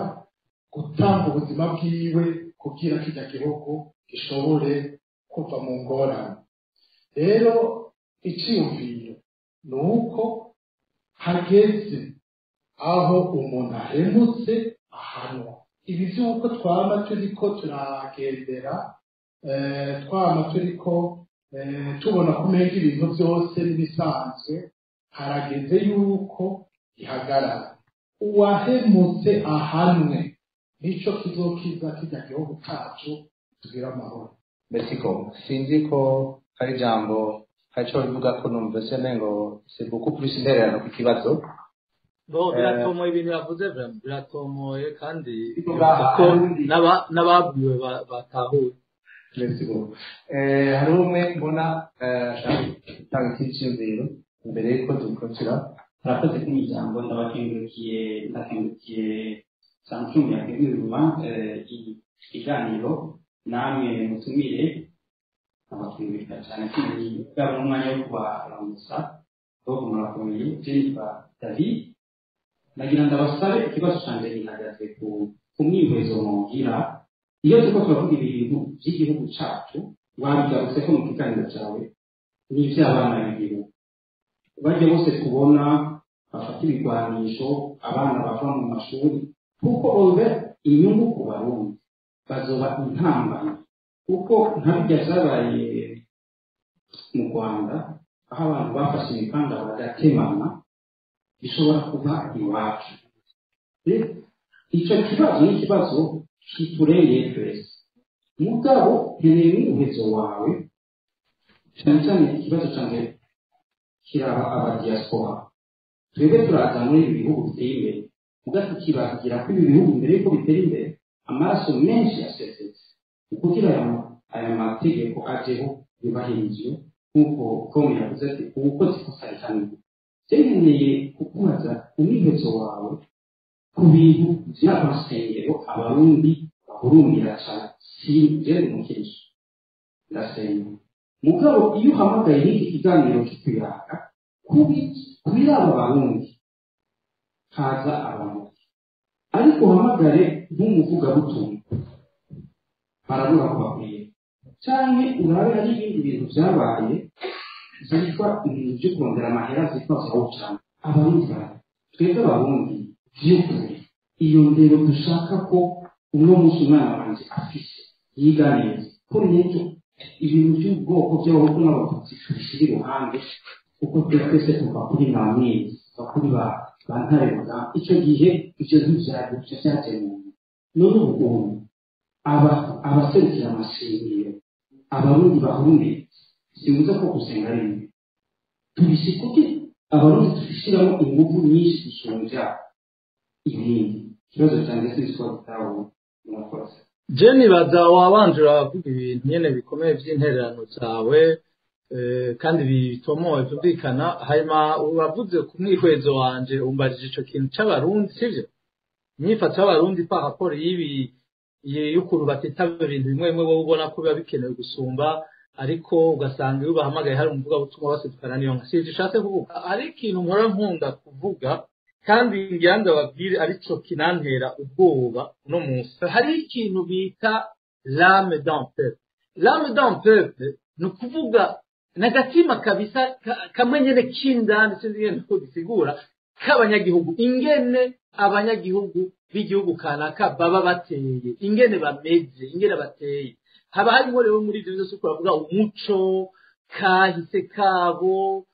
[SPEAKER 4] gutanga ubuzima bwiwe kugira kirya gihugu gishobore kuva mu ngorane. Rero iciyumviro ni uko hageze aho umuntu ahemutse ahanwa. Ibi vy'uko twama turiko turagendera, twama turiko tubona ko umenga ibintu byose n'ibisanzwe, harageze yuko ihagarara. Uwahemutse ahanwe, nico kizokiza kirya gihugu cacu, tugira amahoro.
[SPEAKER 3] Merci. Ko sinzi ko hari ijambo, hari ico bivuga ko numvise mengo c'est beaucoup plus intererano ku kibazo.
[SPEAKER 1] Bo, biratomoye ibintu yavuze, vraiment biratomoye, kandi ko n'ababwiwe batahuye.
[SPEAKER 3] Merci beaucoup. Hari umwe mbona ashaka gutanga icyiyumviro imbere yuko dukurikira.
[SPEAKER 8] Murakoze kuri ijambo, ndabakengurukiye, ndakengurukiye Samsung yateguye iki kiganiro, namwe mutumire abakengurukira cyane. Bwaba n'umwanya wo kubaramutsa bo, murakomeye. Jennifer David, ndagira ndabasabe, ikibazo canje gihagaze ku mwihwezo mwugira iyo turiko turavuga ibintu by'igihugu cacu. Wabigarutse ko mu kiganiro cyawe n'ivy'abana b'igihugu bajya bose tubona bafata ibigwanisho, abana bava mu mashuri, kuko obe inyungu ku Barundi bazoba intambamyi, kuko nka bijya vyabaye mu Rwanda aho abantu bafashe imipanga bagatemana, bishobora kuba iwacu. Ico kibazo ni ikibazo kitureye twese. Mugabo nkeneye n'umuhezo wawe cyane cyane. Ikibazo canje kiraba abadiaspora. Twebwe turaza muri ibi bihugu biteye imbere, muga tukibagira ko ibi bihugu mbere yuko bitera imbere amaraso menshi yasesetse ukugira aya mategeko ajeho yubahirizwe, nk'uko com yavuze ati uwukoze ikosa rihanirwa. Nkeneye kukubaza umwihezo wawe ku bintu by'amasengero Abarundi bahurumbira cyane. Si jewe umukiristo, ndasenga, mugabo iyo uhamagaye n'iki kiganiro kikuyaka kubiraba Abarundi, haza abantu, ariko uhamagare nk'umuvugabutumwa barabura ko bakwiye, canke urabe hari ibindi bintu vyabaye vyitwa ibintu vyo kurondera amahera vyitwa vyawucana Abarundi bara. Twebwe Abarundi vy'ukuri, iyo ndero dushaka ko uno munsi umwana wanje afise yiga neza, ko n'ejo ibintu by'ubwoko by'Abahutu n'Abatutsi tubishyira iruhande, kuko twese tuva kuri Namwezi, tuva kuri ba Ntare Rugamba. Icyo gihe ivyo ntivyari vyatemuwe. None ubu aba abaserukira amashengero Abarundi bahumye, simbuza ko gusenga ari bibi, tubishikuke Abarundi tubishiramo ingufu nyinshi gusumbya ibindi. Ikibazo cyanjye sinzi ko gitahuwe. Murakoze.
[SPEAKER 1] Je nibaza wabanje uravuga ibintu nyene bikomeye by'intererano zawe. Kandi bitomoye byumvikana. Hanyuma uravuze ku mwihwezo wanje, umbajije ico kintu c'Abarundi, sivyo? Imyifato y'Abarundi par rapport y'ibi, y'ukuntu batitaba ibintu bimwe bimwe wowe ubona ko biba bikenewe gusumba, ariko ugasanga iyo bahamagaye hari umuvugabutumwa basidukana niyo nka. Sivyo ushatse kuvuga? Hari ikintu mpora nkunda kuvuga kandi ngira ndababwire, arico kinantera ubwoba uno munsi. Hari ikintu bita l'âme d'un peuple. L'âme d'un peuple ni ukuvuga n'agatima kabisa kamwe nyene k'indani, sinzi ingene ko gisigura, k'abanyagihugu, ingene abanyagihugu b'igihugu kanaka baba bateye, ingene bameze, ingene bateye. Haba harimo rero muri ivyo vyose twavuga umuco kahise kabo,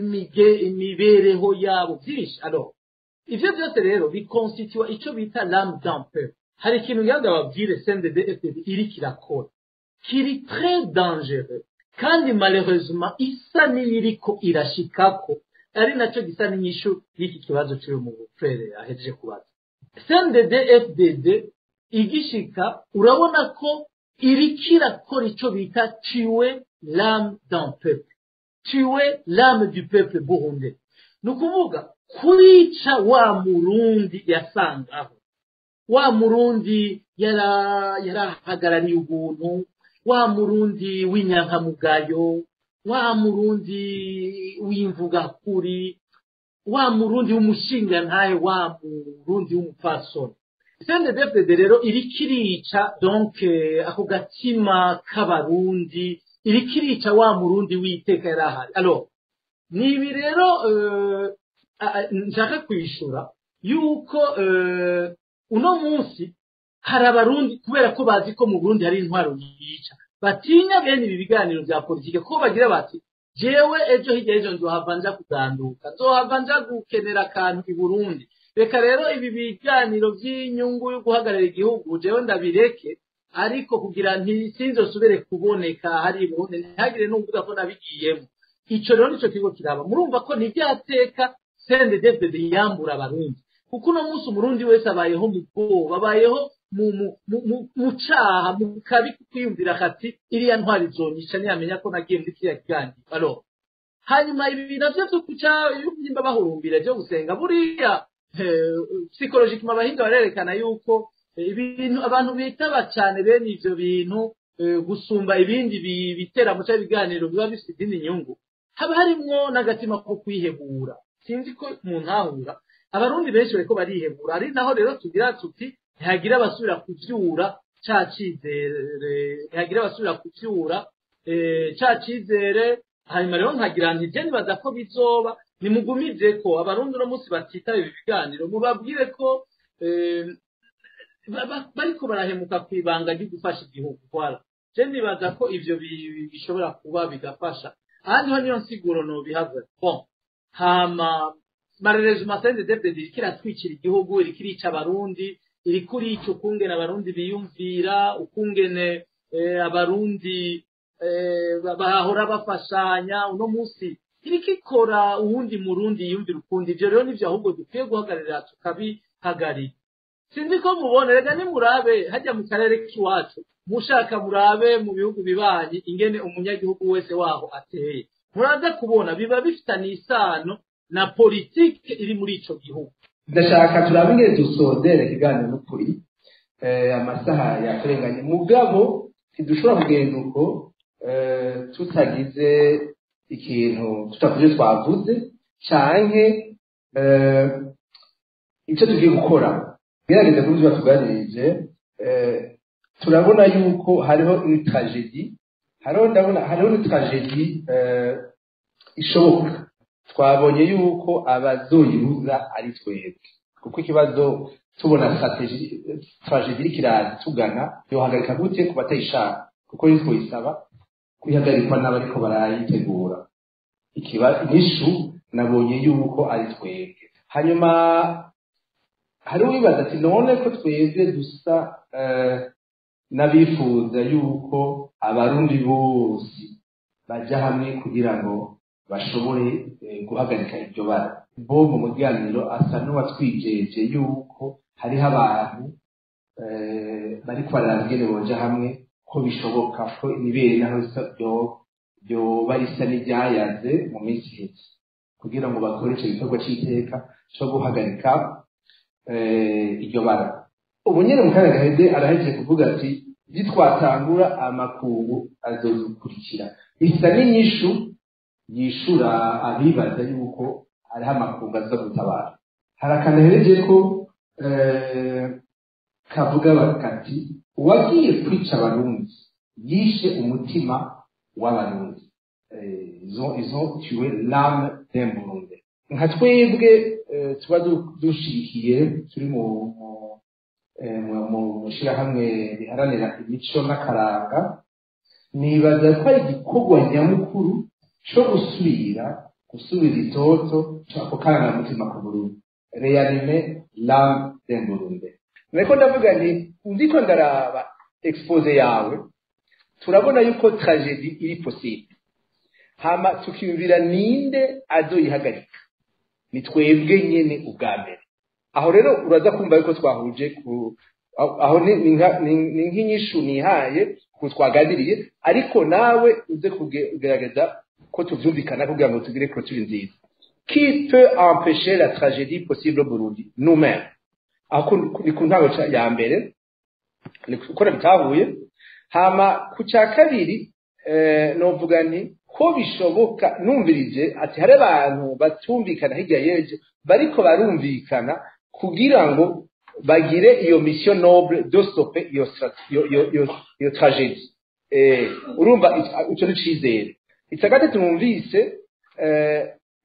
[SPEAKER 1] imige imibereho yabo, byinshi. Alors ivyo byose rero biconstitua ico bita l'âme d'un peuple. Hari ikintu ngira ndababwire CNDD FDD iriko irakora kiri très dangereux, kandi malheureusement isa n'iyiriko irashikako, ari nacyo gisa n'inyishu y'iki kibazo cy'uyu mufrere ahejeje kubaza. CNDD FDD igishika, urabona ko iriko irakora ico bita tuer l'âme d'un peuple, tuer l'âme du peuple burundais. Ni ukuvuga kurica wa Murundi yasangaho, wa Murundi yarahagarariye ubuntu, wa Murundi w'inyankamugayo, wa Murundi w'imvugakuri, wa Murundi w'umushingantahe, wa Murundi w'umupfasoni. CNDD-FDD rero iriko irica donc ako gatima k'Abarundi, iriko irica wa Murundi w'iteka yari ahari. Alors ni ibi rero nshaka kwishura yuko uno munsi hari Abarundi, kubera ko bazi ko mu Burundi hari intwaro yica, batinya bene ibi biganiro bya politike, ko bagira bati: "Jewe ejo hirya y'ejo nzohava nja kuganduka, nzohava nja gukenera akantu i Burundi. Reka rero ibi biganiro by'inyungu yo guhagarara igihugu jewe ndabireke, ariko kugira nti sinzosubire kuboneka hari i Burundi, ntihagire n'uvuga ko nabigiyemo." Ico rero nico kigo kiraba. Murumva ko ntibyateka CNDD-FDD yambura Abarundi, kuko uno munsi Umurundi wese abayeho mu bwoba, abayeho mu caha, mu kabi, kwiyumvira kati iriya ntwari izonyica ntiyamenya ko nagiye muri kiriya kiganiro. Alors hanyuma ibi navyo vyo kuca nimba bahurumbira vyo gusenga, buriya psychologiquement abahinga barerekana yuko ibintu abantu bitaba cane bene ivyo bintu gusumba ibindi biteramo canke ibiganiro biba bifite izindi nyungu, haba harimwo n'agatima ko kwihebura. Sinzi ko mu ntahura. Abarundi benshi bariko barihebura, ari naho rero tugira tuti ntihagira abasubira kuvyura ca cizere, ntihagira abasubira kuvyura ca cizere. Hanyuma rero nkagira nti je nibaza ko bizoba. Nimugumize ko Abarundi uno munsi batitaba ibi biganiro, mubabwire ko bariko barahemuka kw'ibanga ryo gufasha igihugu. Voilà, je nibaza ko ivyo bishobora kuba bigafasha. Ahandi ho niyo nsiguro nobihaza. Bon, hama malheureusement CNDD-FDD iriko iratwikira igihugu, iriko irica Abarundi, iriko irica ukungene Abarundi biyumvira, ukungene Abarundi bahora bafashanya. Uno munsi iriko ikora uwundi Murundi yiyumvira ukundi. Ivyo rero nivyo ahubwo dukwiye guhagararira, tukabihagarika. Sinzi ko mubona. Rega nimurabe hajya mu karere k'iwacu, mushaka murabe mu bihugu bibanyi ingene umunyagihugu wese waho ateye, muraza kubona biba bifitanye isano na politike iri muri ico gihugu.
[SPEAKER 3] Ndashaka turabe ingene dusozera ikiganiro. N'ukuri amasaha yaturenganye, mugabo ntidushobora kugenda uko tutagize ikintu, tutavuze twavuze canke icyo tugiye gukora. Gerageza kuri ibyo batuganirije, turabona yuko hariho une tragédie, hariho, ndabona hariho une tragédie ishoboka. Twabonye yuko abazoyibuza ari twebwe, kuko ikibazo tubona stratégie, tragédie iriko iraza tugana, yohagarika gute ku batayishaka? Kuko nitwoyisaba kuyihagarikwa n'abariko barayitegura. Ikiba inyishu nabonye yuko ari twebwe. Hanyuma hari uwibaza ati: "None ko twebwe dusa n'abifuza yuko Abarundi bose baja hamwe kugira ngo bashobore guhagarika iryo bara?" Bo mu muganiro asa n'uwatwijeje yuko hariho abantu bariko bararaba ingene boja hamwe, ko Ko bishoboka ko ibere naho byoba risa n'iryayaze mu minsi iheze kugira ngo bakore ico gikorwa c'iteka co guhagarika iryo bara. Ubu nyene mu kanya gaheze arahejeje kuvuga ati nitwatangura amakungu azodukurikira. Bisa n'inyishu yishura abibaza yuko hariho amakungu aza gutabara. Hari akantu ahereje ko kavuga kati uwagiye kwica Abarundi yishe umutima w'Abarundi. Ils ont tué l'âme d'un Burundais. Nka twebwe tuba dushigikiye, turi mu shirahamwe riharanira imico n'akaranga, nibaza ko ari igikorwa nyamukuru co gusubira gusubiza itoto ako karangamutima ku Burundi, réanimer l'âme d'un Burundais. Nariko ndavuga nti ndiko ndaraba exposé yawe, turabona yuko tragédie iri possible, hama tukiyumvira ninde azoyihagarika. Ni twebwe nyene ubwa mbere. Aho rero uraza kumva yuko twahuje ku aho ni nk'inyishu nihaye ku twaganiriye, ariko nawe uze kugerageza ko tuvyumvikana kugira ngo tugire clôture nziza. Qui peut empêcher la tragédie possible au Burundi? Nous-mêmes. Aho ni ku ntango ya mbere, ni uko bitahuye. Hama ku cya kabiri, novuga nti ko bishoboka numvirije ati hari abantu batumvikana hirya y'ejo bariko barumvikana kugira ngo bagire iyo mission noble de stopper iyo tragédie. Urumva ico ni cizere. Icya gatatu numvise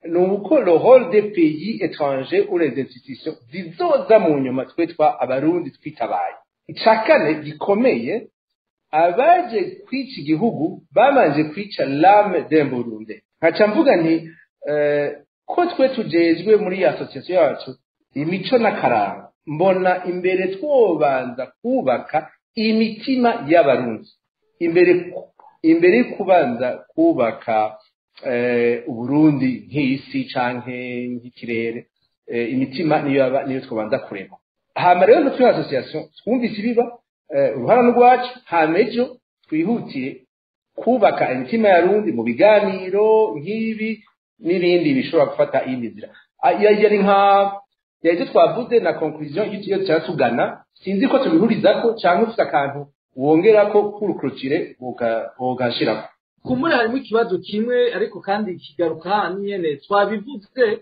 [SPEAKER 3] ni uko le rôle des pays étrangers ou les institutions zizoza mu nyuma, twe twa Abarundi twitabaye. Icya kane gikomeye, abaje kwica igihugu babanje kwica l'âme d'un Burundais. Nkaca mvuga nti ko twe tujejwe muri association yacu imico n'akaranga, mbona imbere twobanza kubaka imitima y'Abarundi imbere yo kubanza kubaka Uburundi nk'isi canke nk'ikirere. Imitima niyo twobanza kurema. Hama rero turi association twumvise ibiba, uruhara n'urwacu. Hama ejo twihutiye kubaka imitima y'Abarundi mu biganiro nk'ibi n'ibindi bishobora gufata iyindi nzira. Yari nka ibyo twavuze na conclusion iyo tuba tugana. Sinzi ko tubihurizako cyangwa ufite akantu wongerako kurukurukire ugashirako.
[SPEAKER 1] Kumbure harimo ikibazo kimwe, ariko kandi kigaruka nyene twabivuze.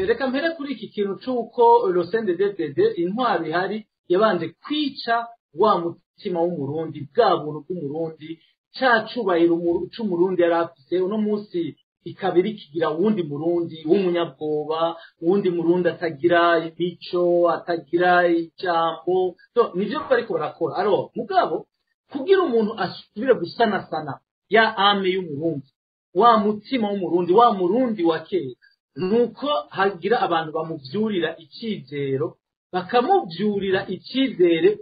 [SPEAKER 1] Reka mpere kuri iki kintu c'uko le CNDD-FDD, intwaro ihari, yabanje kwica wa mutima w'Umurundi, bwa buntu bw'Umurundi, ca cubahiro c'Umurundi yari afise. Uno munsi ikaba iri kigira uwundi Murundi w'umunyabwoba, uwundi Murundi atagira imico, atagira ijambo. So nivyo bariko barakora. Alors mugabo kugira umuntu asubire gusanasana ya âme y'Umurundi, wa mutima w'Umurundi, wa Murundi wa kera, nuko hagira abantu bamuvyurira icizero, bakamuvyurira icizere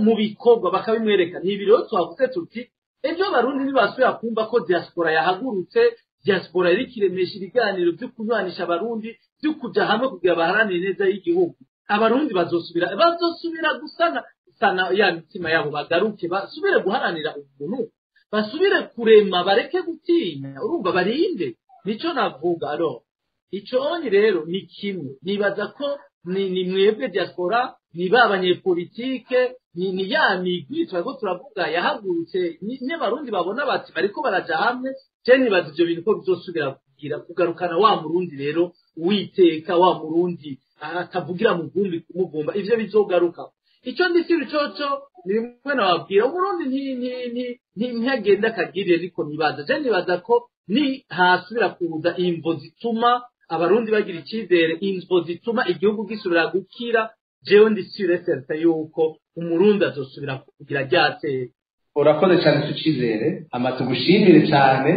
[SPEAKER 1] mu bikorwa, bakabimwereka. Ni ibi rero twavuze tuti ejo Abarundi ntibasubira kumva ko diaspora yahagurutse, diaspora iriko iremesha ibiganiro vyo kunywanisha Abarundi, vyo kuja hamwe kugira baharanire neza y'igihugu. Abarundi bazosubira gusana sana ya mitima yabo, bagaruke basubire guharanira ubuntu, basubire kurema, bareke gutinya. Urumva barinde, nico navuga. Alors ico onyi rero ni kimwe nibaza ko ni mwebwe diaspora, ni ba banyepolitike, ni ya migwi twariko turavuga yahagurutse, n'Abarundi babona bati bariko baraja hamwe. Je nibaza ivyo bintu ko bizosubira kugira kugarukana wa Murundi rero witeka, wa Murundi atavugira mu vumbi kumuvumba. Ivyo bizogaruka. Ico ndisiri coco ni bimwe nababwira, Umurundi ntagenda akagirire. Niko nibaza. Je nibaza ko ni hasubira kuza imvo zituma Abarundi bagira icizere, imvo zituma igihugu gisubira gukira, jewe ndi sûr et certain yuko Umurundi azosubira kugira ryateka.
[SPEAKER 3] Urakoze cyane ku cyizere. Ama tugushimire cyane,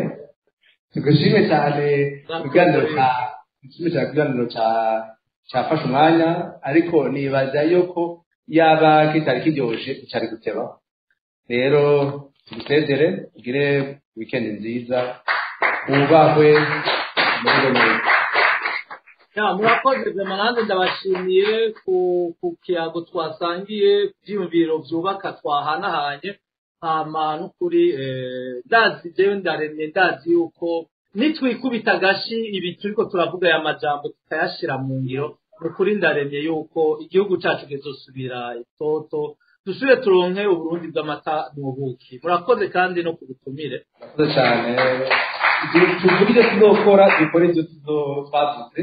[SPEAKER 3] tugushimire cyane. Ikiganiro cya, tugushimire cyane. Ikiganiro cya cyafashe umwanya, ariko nibaza yuko yaba kitari kiryoshe cyari guteba. Rero tugusezere, ugire weekend nziza, wubahwe muri neza.
[SPEAKER 1] Ya, murakoze vraiment. Nanjye ndabashimiye ku kiyago twasangiye, ku vyiyumviro vyubaka twahanahanye. Hama n'ukuri ndazi jewe ndaremye, ndazi yuko nitwikubita agashi ibi turiko turavuga aya majambo tukayashira mu ngiro, nukuri ndaremye yuko igihugu cacu kizosubira itoto, dusubire turonke Uburundi bw'amata n'ubuki. Murakoze kandi no kubutumire.
[SPEAKER 3] Murakoze cyane. Tuvuge ibyo tuzokora, dukore ibyo twavuze.